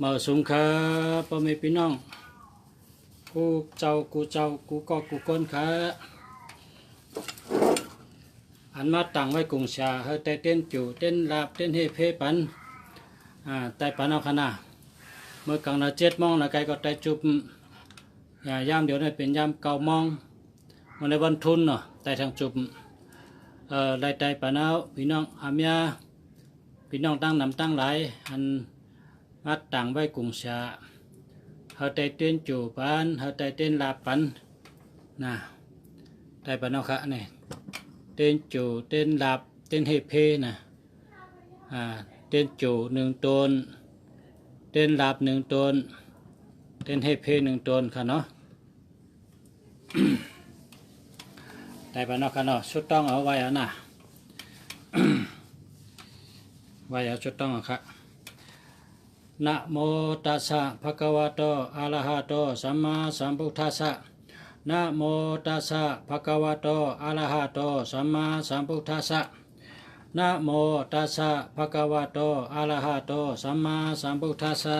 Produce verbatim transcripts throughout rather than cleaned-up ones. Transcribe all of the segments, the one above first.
မႂ်ႇသုင်ၶႃႈ ပေႃႈမႄႈပီႈၼွင်ႉ ၵူႈၸဝ်ႈ ၵူႈၸဝ်ႈ ၵူႈၵေႃႉ ၵူႈၵူၼ်းၶႃႈ။ ဢၼ်မႃးတၢင်ႇဝႆႉၵုင်ႇသြႃႇ ႁႂ်ႈတႆႈတဵၼ်းၸူႇ တဵၼ်းလၢပ်ႈ တဵၼ်းႁႄႉၽေးပၼ် ဢႃႇ တႆႈပၼ်ဢေႃႈၶႃႈၼႃႇ။ မိူဝ်ႈၵၢင်ၼႂ်ၸဵတ်းမူင်း ၼႃႇ ၵႆႉၵေႃႈတႆႈၸုပ်ႈ ဢႃႇ ယၢမ်းလဵဝ်ၼႆႉ ပဵၼ်ယၢမ်းၵဝ်ႈမူင်း မိူဝ်ႈၼႆႉဝၼ်းထုၼ်းၼေႃႈ တႆႈထႅင်ႈၸုပ်ႈ ဢိူဝ်ႇ လႆႈတႆႈပၼ်ဢေႃႈ ပီႈၼွင်ႉဢမျႃး ပီႈၼွင်ႉတင်းၼမ်တင်းလၢႆ ဢၼ်မႃးတၢင်ႇဝႆႉၵုင်ႇသြႃႇ ႁႂ်ႈတႆႈတဵၼ်းၸူႇပၼ် ႁႂ်ႈတႆႈတဵၼ်းလၢပ်ႈပၼ် ၼႃႇ တႆႈပၼ်ဢေႃႈၶႃႈၼႆႉ တဵၼ်းၸူႇ တဵၼ်းလၢပ်ႈ တဵၼ်းႁႄႉၽေးၼႃႇ ဢႃႇ တဵၼ်းၸူႇၼိုင်ႈတူၼ်ႈ တဵၼ်းလၢပ်ႈၼိုင်ႈတူၼ်ႈ တဵၼ်းႁႄႉၽေးၼိုင်ႈတူၼ်ႈၶႃႈၼေႃႈ။ တႆႈပၼ်ဢေႃႈၶႃႈၼေႃႈ သူးတွင်းဢဝ်ဝႆႉဢေႃႈၼႃႇ ဝႆႉဢေႃႈ သူးတွင်းဢေႃႈၶႃႈ။ Namo tassa bhagavato arahato sammāsambuddhassa. Namo tassa bhagavato arahato sammāsambuddhassa. Namo tassa bhagavato arahato sammāsambuddhassa.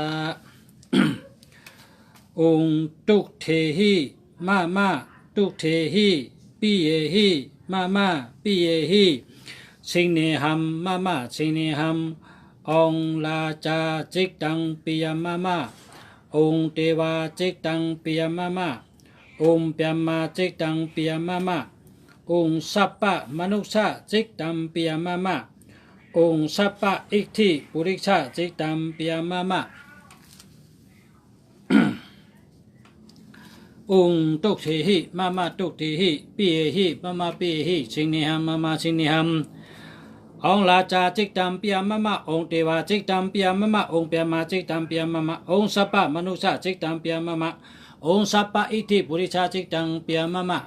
Ung dukthehi mama dukthehi piyehi mama piyehi, sīneham mama sīneham. Ung rājā cittaṃ piyam mama, ung devā cittaṃ piyam mama, ung brahmā cittaṃ piyam mama, ung sabba manussā cittaṃ piyam mama, ung sabba iddhi purisā cittaṃ piyam mama.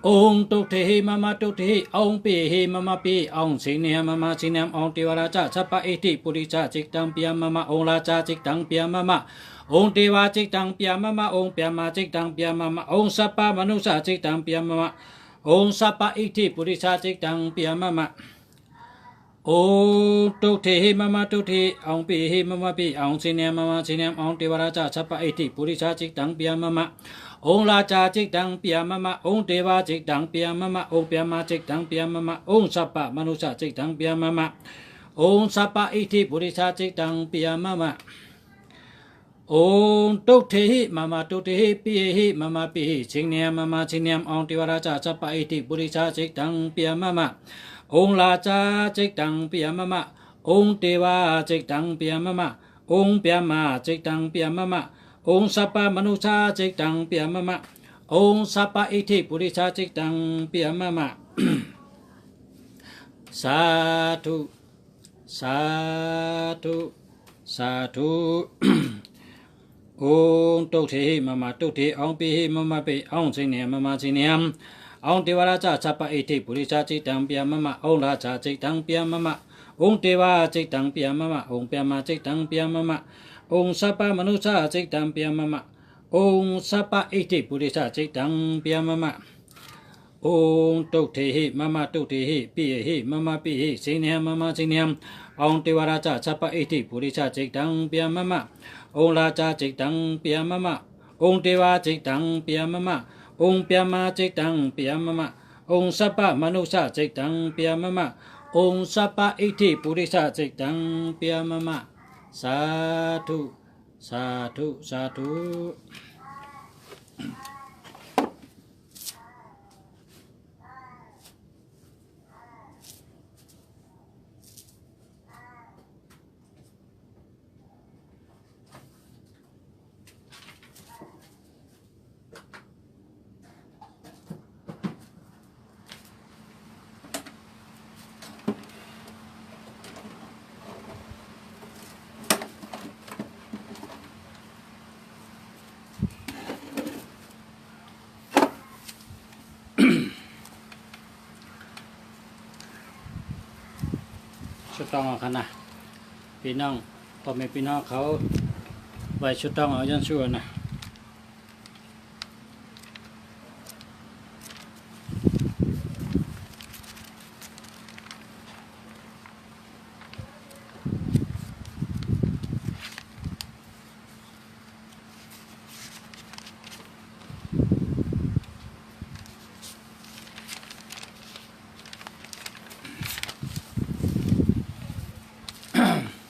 Ung dukthehi mama dukthehi, piyehi mama piyehi, sīneham mama sīneham. Ung rājā cittaṃ piyam mama, ung devā cittaṃ piyam mama, ung brahmā cittaṃ piyam mama, ung sabba manussā cittaṃ piyam mama, ung sabba iddhi purisā cittaṃ piyam mama. Ung dukthehi mama dukthehi, ung piyehi mama piyehi, ung sīneham mama sīneham. Ung devarājā sabba iddhi purisā cittaṃ piyam mama, ung rājā cittaṃ piyam mama, ung devā cittaṃ piyam mama, ung brahmā cittaṃ piyam mama, ung sabba manussā cittaṃ piyam mama, ung sabba iddhi purisā cittaṃ piyam mama. Ung dukthehi mama dukthehi, ung piyehi mama piyehi, ung sīneham mama sīneham. Ung devarājā sabba iddhi purisā cittaṃ piyam mama, ung rājā cittaṃ piyam mama, ung devā cittaṃ piyam mama, ung brahmā cittaṃ piyam mama, ung sabba manussā cittaṃ piyam mama, ung sabba iddhi purisā cittaṃ piyam mama. Ung dukthehi mama dukthehi, piyehi mama piyehi, sīneham mama sīneham. Ung devarājā sabba iddhi purisā cittaṃ piyam mama, ung rājā cittaṃ piyam mama, ung devā cittaṃ piyam mama, ung brahmā cittaṃ piyam mama, ung sabba manussā cittaṃ piyam mama, ung sabba iddhi purisā cittaṃ piyam mama. Sādhu. Sādhu, sādhu. Ung dukthehi mama dukthehi, ung piyehi mama piyehi, ung sīneham mama sīneham. Ung devarājā sabba iddhi purisā cittaṃ piyam mama, ung rājā cittaṃ piyam mama, ung devā cittaṃ piyam mama, ung brahmā cittaṃ piyam mama, ung sabba manussā cittaṃ piyam mama, ung sabba iddhi purisā cittaṃ piyam mama. Ung dukthehi mama dukthehi, piyehi mama piyehi, sīneham mama sīneham. Ung devarājā sabba iddhi purisā cittaṃ piyam mama, ung rājā cittaṃ piyam mama, ung devā cittaṃ piyam mama, ung brahmā cittaṃ piyam mama, ung sabba manussā cittaṃ piyam mama, ung sabba iddhi purisā cittaṃ piyam mama. Sādhu, sādhu, sādhu. သူးတွင်းဢေႃႈၶႃႈၼႃႈ ပီႈၼွင်ႉ ပေႃႈမႄႈပီႈၼွင်ႉၶဝ် ဝႆႈသူးတွင်းဢေႃႈ ယွၼ်းသူးၼႃႈ။ ဢ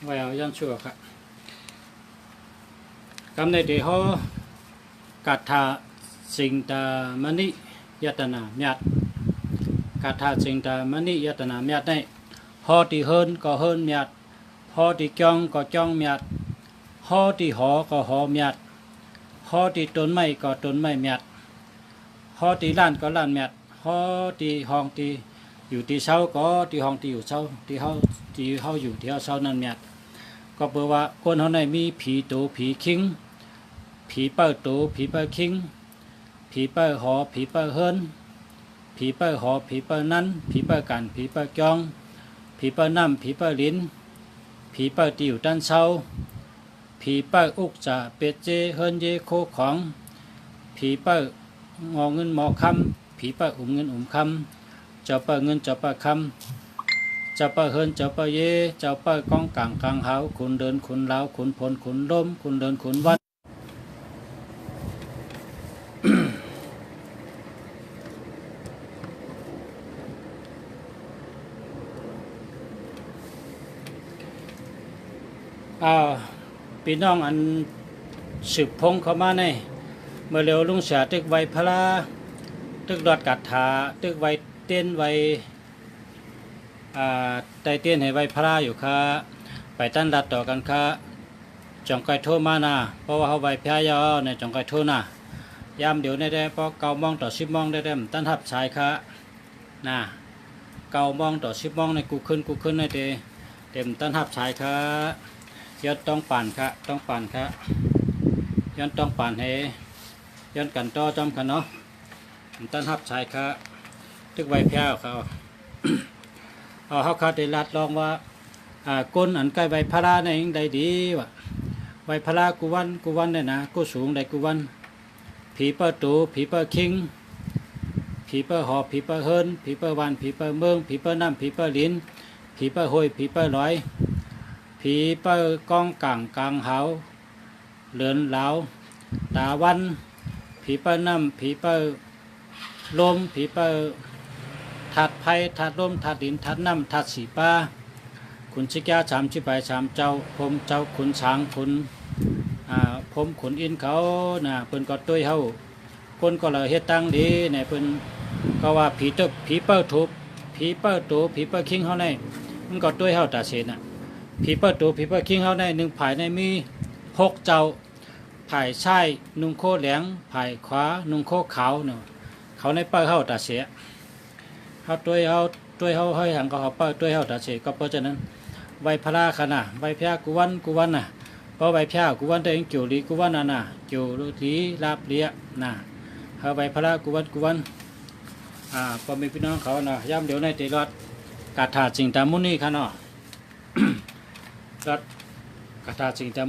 ဝဲယွၼ်းသူးၶႃႈ။ ၵမ်းၼႆႉတေႁေႃး ၵႃႇထႃႇ ၸိၼ်ႇတႃႇမၼိ ယတၼႃႇမျၢတ်ႈ။ ၵႃႇထႃႇ ၸိၼ်ႇတႃႇမၼိ ယတၼႃႇမျၢတ်ႈၼႆႉ ႁေႃးတီႈႁိူၼ်းၵေႃႈႁိူၼ်းမျၢတ်ႈ၊ ႁေႃးတီႈၵျွင်းၵေႃႈၵျွင်းမျၢတ်ႈ၊ ႁေႃးတီႈႁေႃၵေႃႈႁေႃမျၢတ်ႈ၊ ႁေႃးတီႈတူၼ်ႈမႆႉၵေႃႈတူၼ်ႈမႆႉမျၢတ်ႈ၊ ႁေႃးတီႈလၢၼ်ႉၵေႃႈလၢၼ်ႉမျၢတ်ႈ၊ ႁေႃးတီႈႁွင်ႈတီႈယူႇတီႈသဝ်းၵေႃႈ တီႈႁွင်ႈတီႈယူႇသဝ်း တီႈႁဝ်း တီႈႁဝ်းယူႇတီႈႁဝ်းသဝ်းၼၼ်ႉမျၢတ်ႈ။ ၵွပ်ႈပိူဝ်ႈဝႃႈ ၵူၼ်းႁဝ်းၼႆႉမီးၽီတူဝ်ၽီၶိင်း၊ ၽီပႂ်ႉတူဝ်ၽီပႂ်ႉၶိင်း၊ ၽီပႂ်ႉႁေႃၽီပႂ်ႉႁိူၼ်း၊ ၽီပႂ်ႉႁေႃၽီပႂ်ႉၼၼ်း၊ ၽီပႂ်ႉၵၢၼ်ႇၽီပႂ်ႉၵျွင်း၊ ၽီပႂ်ႉၼမ်ႉၽီပႂ်ႉလိၼ်၊ ၽီပႂ်ႉတီႈယူႇတၼ်းသဝ်း၊ ၽီပႂ်ႉဢုၵ်ႉၸႃႇပဵတ်ႈၸေး ႁိူၼ်းယေးၶူဝ်းၶွင်၊ ၽီပႂ်ႉမေႃႈငိုၼ်းမေႃႈၶမ်း၊ ၽီပႂ်ႉဢုမ်ငိုၼ်းဢုမ်ၶမ်း၊ ၸဝ်ႈပႂ်ႉငိုၼ်း ၸဝ်ႈပႂ်ႉၶမ်း၊ ၸဝ်ႈပႂ်ႉႁိူၼ်း ၸဝ်ႈပႂ်ႉယေး၊ ၸဝ်ႈပႂ်ႉၵွင်းၵၢင်ႇၵၢင်ႁၢဝ်၊ ၶုၼ်လိူၼ်ၶုၼ်လၢဝ် ၶုၼ်ၽူၼ်ၶုၼ်လူမ်း ၶုၼ်လိူၼ်ၶုၼ်ဝၼ်း။ ဢႃႈ ပီႈၼွင်ႉဢၼ်သိုပ်ႇၽူင်းၶဝ်ႈမႃးၼႆႉ မိူဝ်ႈလဵဝ်လုင်းသြႃႇတိုၵ်ႉဝႆႈၽြႃး တိုၵ်ႉလွတ်ႈၵႃႇထႃႇ တိုၵ်ႉဝႆႈတဵၼ်းဝႆႈ ဢႃႈ တႆႈတဵၼ်းႁႂ်ႈဝႆႈၽြႃးယူႇၶႃႈ။ ပႆႇတၼ်းလၢတ်ႈတေႃႇၵၼ်ၶႃႈ။ ၸင်ႇၵွႆႈထူဝ်းမႃးၼႃႈ၊ ပေႃးဝႃႈႁဝ်းဝႆႈၽြႃးယဝ်ႉၼႆ ၸင်ႇၵွႆႈထူဝ်းၼႃႈ။ ယၢမ်းလဵဝ်ၼႆႉတႄႉ ပေႃးၵဝ်ႈမူင်းတေႃႇသိပ်းမူင်းၼႆႉတႄႉ ဢမ်ႇတၼ်းႁပ်ႉသၢႆၶႃႈၼႃႈ။ ၵဝ်ႈမူင်းတေႃႇသိပ်းမူင်းၼႆႉ ၵူႈၶိုၼ်း ၵူႈၶိုၼ်းၼႆႉတႄႉ တေဢမ်ႇတၼ်းႁပ်ႉသၢႆၶႃႈ။ ယွၼ်းတွင်းပၢၼ်ႇၶႃႈ တွင်းပၢၼ်ႇၶႃႈ၊ ယွၼ်းတွင်းပၢၼ်ႇႁေ ယွၼ်းၵၼ်ႇတေႃးၸွမ်းၶႃႈၼေႃႈ။ ဢမ်ႇတၼ်းႁပ်ႉသၢႆၶႃႈ၊ တိုၵ်ႉဝႆႈၽြႃးၶႃႈ။ ဢေႃႈ ႁဝ်းၶႃႈတေလၢတ်ႈလွင်ႈဝႃႈ ဢႃႈ ၵူၼ်းဢၼ်ၵႆႉဝႆႈၽြႃးၼႆႉ ဢိင်လႆႈလီဝႃႈ၊ ဝႆႈၽြႃးၵူႈဝၼ်း ၵူႈဝၼ်းၼႆႉၼႃႈ ၵုသူဝ်ႇလႆႈၵူႈဝၼ်း။ ၽီပႂ်ႉတူဝ် ၽီပႂ်ႉၶိင်း၊ ၽီပႂ်ႉႁေႃ ၽီပႂ်ႉႁိူၼ်း၊ ၽီပႂ်ႉဝၢၼ်ႈ ၽီပႂ်ႉမိူင်း၊ ၽီပႂ်ႉၼမ်ႉ ၽီပႂ်ႉလိၼ်၊ ၽီပႂ်ႉႁူၺ်ႈ ၽီပႂ်ႉလွႆ၊ ၽီပႂ်ႉၵွင်းၵၢင်ႇၵၢင်ႁၢဝ် လိူၼ်လၢဝ် တႃဝၼ်း၊ ၽီပႂ်ႉၼမ်ႉ ၽီပႂ်ႉလူမ်း ၽီပႂ်ႉထၢတ်ႈၾႆး ထၢတ်ႈလူမ်း ထၢတ်ႈလိၼ် ထၢတ်ႈၼမ်ႉ ထၢတ်ႈသီႇပႃး၊ ၶုၼ်သိၵျႃးသၢမ်သိပ်းပၢႆသၢမ်ၸဝ်ႈ၊ ၽြႃးၸဝ်ႈၶုၼ်သၢင်ၶုၼ် ဢႃႈ ၽြႃးၶုၼ်ဢိၼ်းၶဝ်ၼႃႈ ပိူၼ်ႈၵေႃႈတူၺ်းႁဝ်း။ ၵူၼ်းၵေႃႉလႂ်ႁဵတ်းတၢင်းလီၼႆ ပိူၼ်ႈၵေႃႈဝႃႈ ၽီတူဝ် ၽီပႂ်ႉတူဝ် ၽီပႂ်ႉတူဝ် ၽီပႂ်ႉၶိင်းႁဝ်းၼႆႉ မၼ်းၵေႃႈတူၺ်းႁဝ်းတႃႇသေႇၼႃႈ။ ၽီပႂ်ႉတူဝ် ၽီပႂ်ႉၶိင်းႁဝ်းၼႆႉ ၼိုင်ႈၽၢႆႇၼႆႉမီးႁူၵ်းၸဝ်ႈ၊ ၽၢႆႇသၢႆႉ ၼုင်ႈၶူဝ်းလႅင်၊ ၽၢႆႇၶႂႃ ၼုင်ႈၶူဝ်းၶၢဝ်ၼေႃႈ။ ၶဝ်ၼႆႉပႂ်ႉႁဝ်းတႃႇသေႇ၊ ႁဝ်းတူၺ်းႁဝ်း တူၺ်းႁဝ်း ႁႂ်ႈႁၼ်ၵေႃႈ ၶဝ်ပႂ်ႉတူၺ်းႁဝ်းတႃႇသေႇ။ ၵွပ်ႈပိူဝ်ႈၸိူင်ႉၼၼ် ဝႆႈၽြႃးၶႃႈၼႃႈ၊ ဝႆႈၽြႃးၵူႈဝၼ်းၵူႈဝၼ်းၼႃႈ။ ပေႃးဝႆႈၽြႃးၵူႈဝၼ်းတႄႉ ၵျူဝ်းလီၵူႈဝၼ်းၼႃႈၼႃႈ၊ ၵျူဝ်းလီလၢပ်ႈလီၼႃႈ။ ႁဝ်းဝႆႈၽြႃးၵူႈဝၼ်းၵူႈဝၼ်း။ ဢႃႈ ပေႃႈမႄႈပီႈၼွင်ႉၶဝ်ၼေႃႈ ယၢမ်းလဵဝ်ၼႆႉ တေလွတ်ႈၵႃႇထႃႇၸိၼ်ႇတႃႇမုၼိၶႃႈၼေႃႈ၊ လွတ်ႈၵႃႇထႃႇၸိၼ်ႇတႃႇမ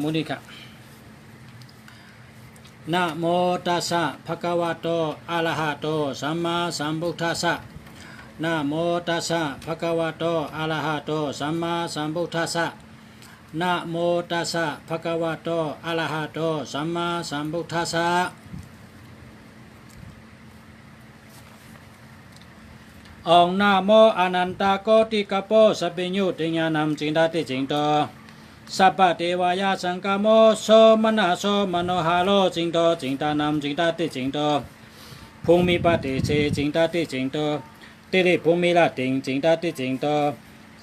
ုၼိၶႃႈ။ Namo tassa bhagavato arahato sammāsambuddhassa. Namo tassa bhagavato arahato sammāsambuddhassa. Namo tassa bhagavato arahato sammāsambuddhassa. Om namo anantakoti kapo sabbe nyuṭṭhiñāṇaṃ cintaticiṭṭho, sabbadevayasaṅkhāmo somanaso manoharo cinto ciṭṭhānaṃ cintaticiṭṭho, bhūmipadese cintaticiṭṭho, tiribhūmirattiṃ cintaticiṭṭho,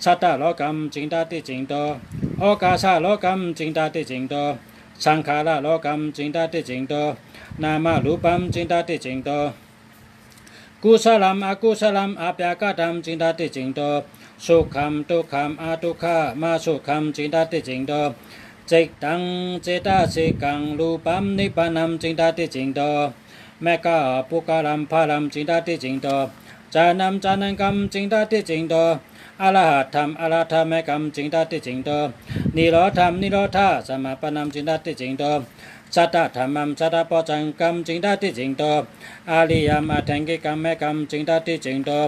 sattalokaṃ cintaticiṭṭho, okāsalokaṃ cintaticiṭṭho, saṅkhāralokaṃ cintaticiṭṭho, nāmarūpaṃ cintaticiṭṭho, kusalaṃ akusalaṃ abyākataṃ cintaticiṭṭho, sukhaṃ dukkhaṃ adukkhamasukhaṃ cintaticiṭṭho, cittaṃ cetasikkhaṃ rūpaṃ nibbānaṃ cintaticiṭṭho, megha puggalambharaṃ cintaticiṭṭho, jānaṃ jānakaṃ cintaticiṭṭho, arahattam arahattameghaṃ cintaticiṭṭho, nirodham nirodhasamāpannaṃ cintaticiṭṭho, satadhammaṃ satabojjhaṅgaṃ cintaticiṭṭho, ariyaṃ aṭṭhaṅgikaṃ meghaṃ cintaticiṭṭho,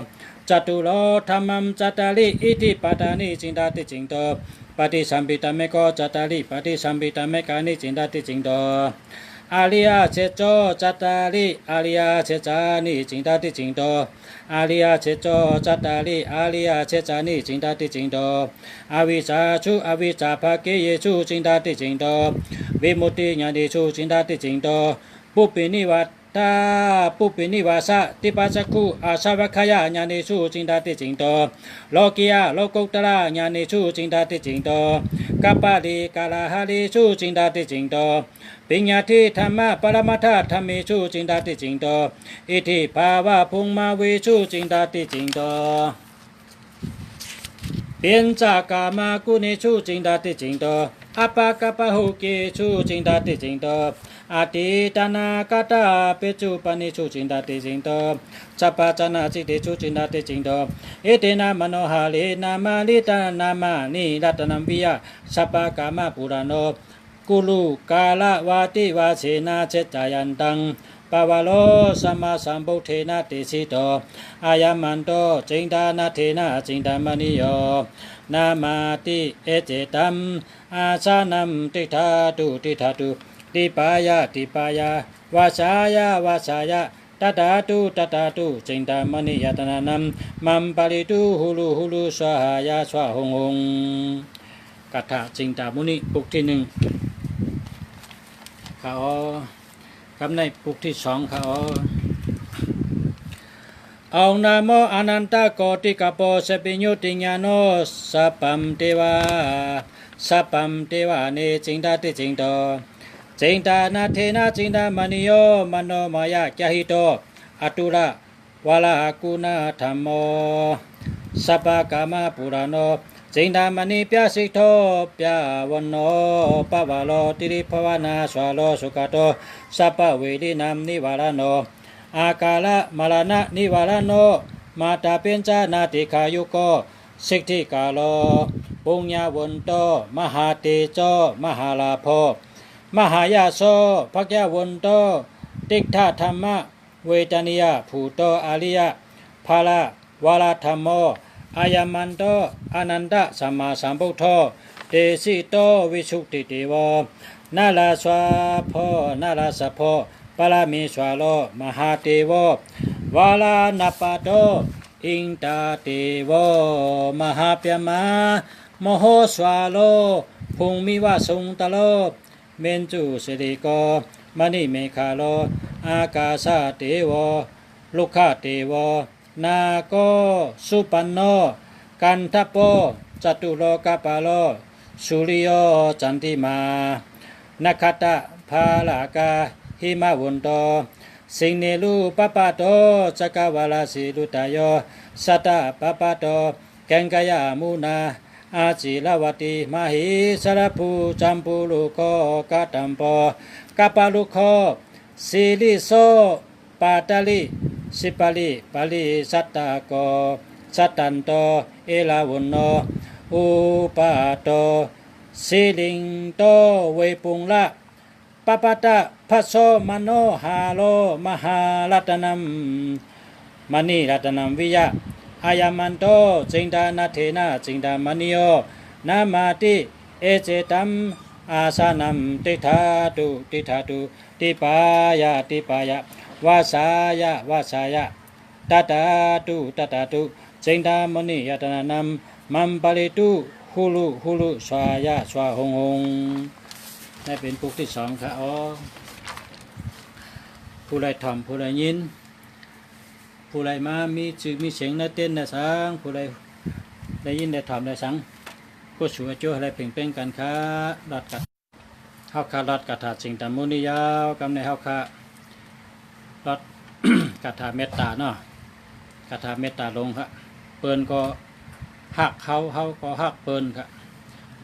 catūro dhammā cattāri iddhipādāni cintaticiṭṭho, paṭisambhidāmegho cattāri paṭisambhidāmeghāni cintaticiṭṭho, Ariyasacco cattāri ariyasacāni cindaṭṭhicittā. Ariyasacco cattāri ariyasacāni cindaṭṭhicittā. Avijjāsu avijjābhāgesu cindaṭṭhicittā. Vimuttiñāṇesu cindaṭṭhicittā. Pubbenivā tā pubbenivāsā dīpajakkhu āsavakkhayā ñāṇesu cindaṭṭhicittā. Lokiyā lokuttarā ñāṇesu cindaṭṭhicittā. Kappalikāraharesu cindaṭṭhicittā. Paññādi dhamma paramatthadhammesu cindaṭṭhicittā. Itthibhāvabrahmāvesu cindaṭṭhicittā. Peccakammagūhesu cindaṭṭhicittā. Appakappayoggesu cindaṭṭhicittā. Atītānāgatapaccuppannesu cindaṭṭhicittā. Sabbañjaṇhacittesu cindaṭṭhicittā. Etena manoharena maṇirattanam nāmanī ratnam viya. Sabbakamapūraṇo gurukāravītasena saccayantaṃ pavaro sammāsambuddhena desito. Ayaṃ manto cintanattena cintamaniyo. Nāmāti icchitaṃ āsanam tiṭṭhatu tiṭṭhatu. Dīpāya dīpāya vassāya vassāya. Tathātu tathātu cintamani ratnānaṃ maṃ pāletu huru huru svāhāya svāha huṃ huṃ. คาถา Cintamoni บทที่หนึ่ง ครับอ๋อ ครับ ในบทที่สอง ครับอ๋อ Om namo anantakoti kapo sabbe ñuttiñāṇo sabbam deva sabbam devāni cindaṭṭhicittā. Cintanattena cintamaniyo manomaya cahito atura varaguṇadhammo sabbakamapūraṇo cintamani piyasiddho piyavaṇṇo pavaro tiribhuvanasvaro sugato sabbaverānaṃ nivāraṇo akālamaraṇanivāraṇo mātā piñca nātidhāyuko siddhikaro puññavanto mahātejo mahālābho mahāyaso bhāgyavanto diṭṭhadhammavedanīyabhūto ariyaphalavaradhammo ayaṃ manto anantasammāsambuddho desito visuddhidevo nārāsabho nārāsabho pāramesvaro mahādevo varaṇapato indadevo mahābrahmā mahesvaro bhummivasuddhāro mettasutriko maṇimekhalo ākāsadevo ruddhadevo nāgo supaṇṇo gandhabbo catulokapālo suriyo candimā nakkhattabhāragā himavanto sinde upapatto cakkavāḷasikhāriyo satta pāpatto gaṅgāyamutā aciravati mahī sarabhū jambūrukkho kadambo kaparukkho siriso pattari sipari parisattako santo eravanto upādo siriṃso vepullā pabbaṭabhaso manoharo maharatnam maṇiratnam viya ayaṃ manto cintanattena cintamaniyo nāmāti icchitaṃ āsanam tiṭṭhatu tiṭṭhatu dīpāya dīpāya vassāya vassāya tathātu tathātu cintamani ratnānaṃ maṃ pāletu huru huru svāhāya svāha huṃ huṃ. นี่เป็นบทที่สองครับอ๋อ ผู้ใดถ่อมผู้ใดยิน ผู้ใดมามีชื่อมีเสียงในเต็นท์ในสัง ผู้ใดได้ยินได้ถ่อมได้สัง ก็สู่อายุให้ได้เพ่งเป้งกันครับ รอดกัด เฮาคาะรอดคาถา Cintamoni ยาว กำในเฮาคาะรอด คาถาเมตตาเนาะ คาถาเมตตาหลวงครับ เปิ้นก็ฮักเฮา เฮาก็ฮักเปิ้นครับ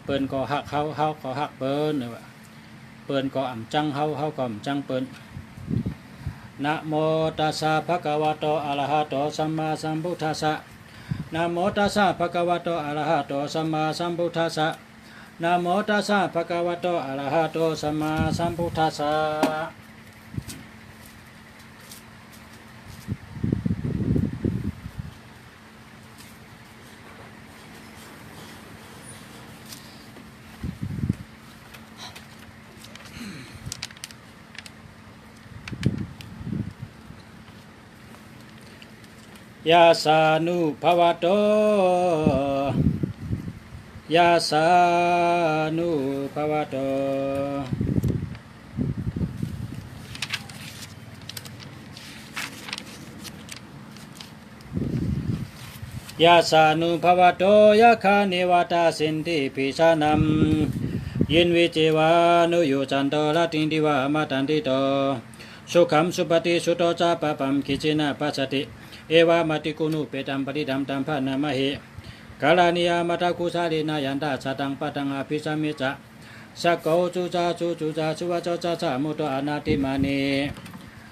เปิ้นก็ฮักเฮา เฮาก็ฮักเปิ้น เปิ้นก็อ่ำจั้งเฮา เฮาก็อ่ำจั้งเปิ้น Namo tassa bhagavato arahato sammāsambuddhassa. Namo tassa bhagavato arahato sammāsambuddhassa. Namo tassa bhagavato arahato sammāsambuddhassa. Yassānubhāvato, yassānubhāvato. Yassānubhāvato yakkhā neva dassenti bhīsanaṃ, ye nivajjena nuyuñjanto rattiṃ divā matandito. Sukhaṃ supati, sutto ca pāpaṃ kiñci na passati, evamatiṃ guṇūpetaṃ paṇḍitam taṃ bhaṇāma he. Karaṇīyamatthakusalena yantaṃ santaṃ padaṃ abhisamecca, sakko ujū ca suhujū ca suvaco cassa mudu anatimānī.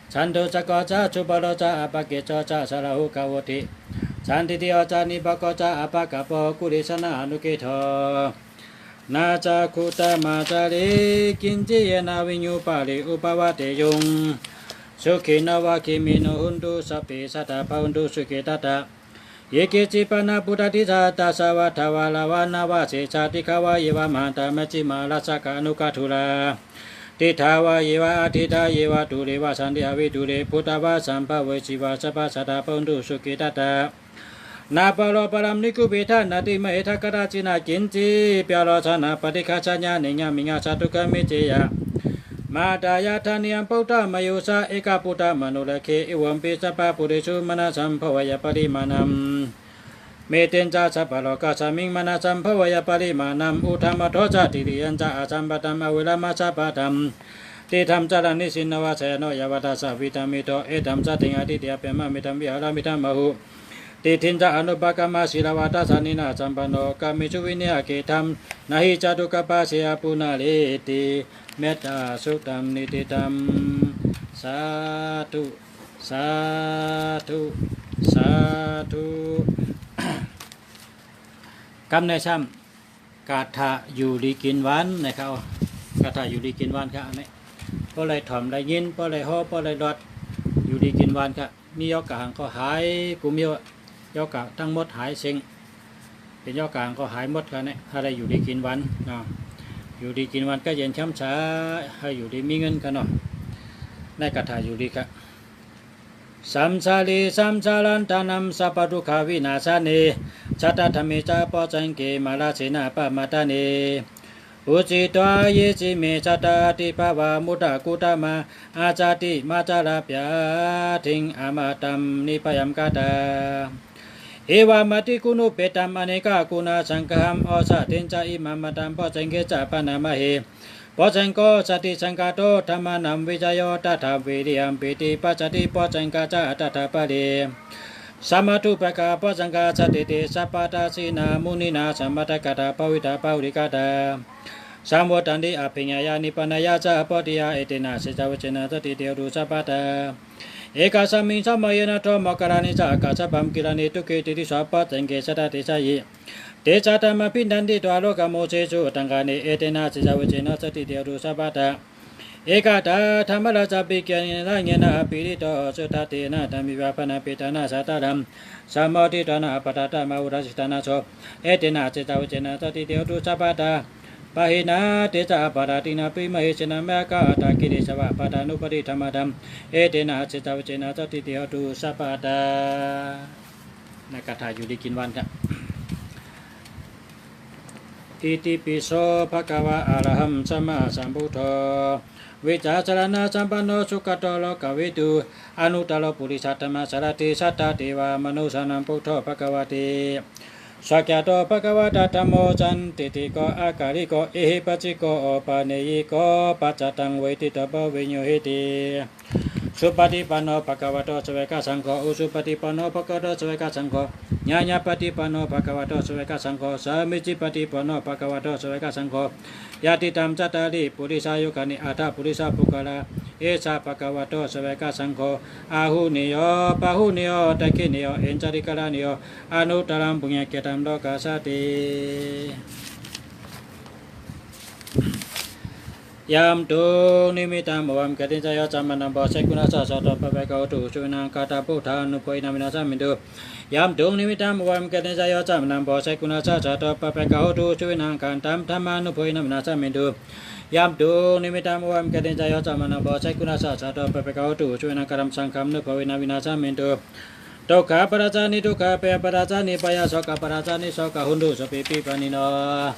Santussako ca subharo ca appakicco ca sallahukavutti, sandiṭṭhiko ca nipako ca appagabbho kulesananugiddho. Na ca khuddaṃ ācare kiñci yena viññū pare upavadeyyuṃ. Sukhino vā khemino hontu sabbe sattā bhavantu sukhitattā. Ye keci pāṇabhūtatthi sahatassa vā thāvarā vā anavasesā, dīghā vā yeva mahantā majjhimā rassakā aṇukathūlā, diṭṭhā vā yeva adiṭṭhā yeva dūre vasanti avidūre, bhūtā vā sambhavesī vā sabbā sattā bhavantu sukhitattā. Na paro paraṃ nikubbetha, nātimaññetha katthaci naṃ kiñci, byārosanā paṭighasaññā niyyānikasaññā dukkhamiccheyya. Mātā yathā niyaṃ puttaṃ mayusā ekaputtamanurakkhe, evampi sabbaputtesu mānasam bhāveyya aparimāṇaṃ. Mettañca sabbalokasmiṃ mānasam bhāveyya aparimāṇaṃ, uddhamadho ca tiriyañca asambādhaṃ averaṃ asapattaṃ. Tiṭṭhaṃ caraṃ nisinno vā sayāno yāvatassa vigatamiddho, etaṃ satiṃ adhiṭṭheyya brahmametaṃ viharamidhamāhu. Diṭṭhiñca anupagamma sīlavā dassanena sampanno, kāmesu vineyya gedhaṃ, na hi jātu gabbhaseyyaṃ punaretīti. Mettasuttaṃ niṭṭhitaṃ. Sādhu, sādhu, sādhu. กำในซ้ำ คาถาอยู่ดีกินหวานนะครับ คาถาอยู่ดีกินหวานครับ อันนี้ เพราะอะไรถ่อมอะไรยิน เพราะอะไรฮอ เพราะอะไรรอด อยู่ดีกินหวานครับ มีโรคกะหังก็หาย กลุ่มโรคกะทั้งหมดหายเซ็ง เป็นโรคกะหังก็หายหมดครับเนี่ย ถ้าได้อยู่ดีกินหวานเนาะ อยู่ดีกินหวานก็เย็นช้ำชา ให้อยู่ดีมีเงินครับเนาะ ในคาถาอยู่ดีครับ Saṃsārī saṃsārantānaṃ sabbadukkhavināsāye, sattadhamme saha bojjhaṅge mārasenā appamaddāye. Bhūjitva ye sīme sattā atthi bhāvaṃ, mutā kuṭamā acchāti mā ca lābyā diṃ amantaṃ nibhayam katā. Evamatiṃ guṇūpetaṃ anekaguṇasaṅgahaṃ, osathiñca imaṃ mantaṃ bojjhaṅge saha bhaṇāma he. Bojjhaṅgo satisaṅkhāto dhammānaṃ vicayo tathā, viriyampīti passaddhi bojjhaṅgā ca tathāpare. Samādhuppakā bojjhaṅgā sattete sabbadassinā, muninā sammadakkhātā bhāvitā bahulīkatā. Saṃvattanti abhiññāya nibbānāya ca bodhiyā, etena saccavajjena sotthi te hotu sabbadā. Ekasmiṃ samaye nātho moggallāni saha kassapaṃ, gilāne dukkhite disvā bojjhaṅge satta desayi. Te ca dhammā bhiṇṇanti dvārakamoshesu taṅkhaṇe, etena saccavajjena sotthi te hotu sabbadā. Ekadā dhammarājāpi gelaññenā pīḷito, sudaṭṭhena dhammiva bhaṇāpetāna sādaraṃ, sammoditvāna appamādaṃ āhunti tassa so, etena saccavajjena sotthi te hotu sabbadā. Pahīnā te ca ābādhā tiṇṇannampi mahesinaṃ, mayā kahattā kilesāva pattānuppattidhammataṃ, etena saccavajjena sotthi te hotu sabbadā. ในคาถาอยู่ดีกินหวานครับ Itipi so bhagavā arahaṃ sammāsambuddho, vijjācaraṇasampanno sugato lokavidū, anuttaro purisadammasārathi satthā devamanussānaṃ buddho bhagavāti. Svākkhāto bhagavatā dhammo sandiṭṭhiko akāliko ehipassiko opanayiko paccattaṃ veditabbo viññūhīti. Supaṭipanno bhagavato sāvakasaṅgho, ujupaṭipanno bhagavato sāvakasaṅgho, ñāyapaṭipanno bhagavato sāvakasaṅgho, sāmīcipaṭipanno bhagavato sāvakasaṅgho, yadidaṃ cattāri purisayugāni aṭṭha purisapuggalā, esa bhagavato sāvakasaṅgho, āhuneyyo pāhuneyyo dakkhiṇeyyo añjalikaraṇīyo anuttaraṃ puññakkhettaṃ lokassāti. Yaṃ dunnimittaṃ avamaṅgalañca yo cāmanāpo saha rāgū saha dosā pāpaggaho dussupinaṃ akantaṃ buddhānubhāvena vināsamentu. Yaṃ dunnimittaṃ avamaṅgalañca yo cāmanāpo saha rāgū saha dosā pāpaggaho dussupinaṃ akantaṃ dhammānubhāvena vināsamentu. Yaṃ dunnimittaṃ avamaṅgalañca yo cāmanāpo saha rāgū saha dosā pāpaggaho dussupinaṃ akantaṃ saṅghānubhāvena vināsamentu. Dukkhappattā ca niddukkhā, bhayappattā ca nibbhayā, sokappattā ca nissokā, hontu sabbepi pāṇino.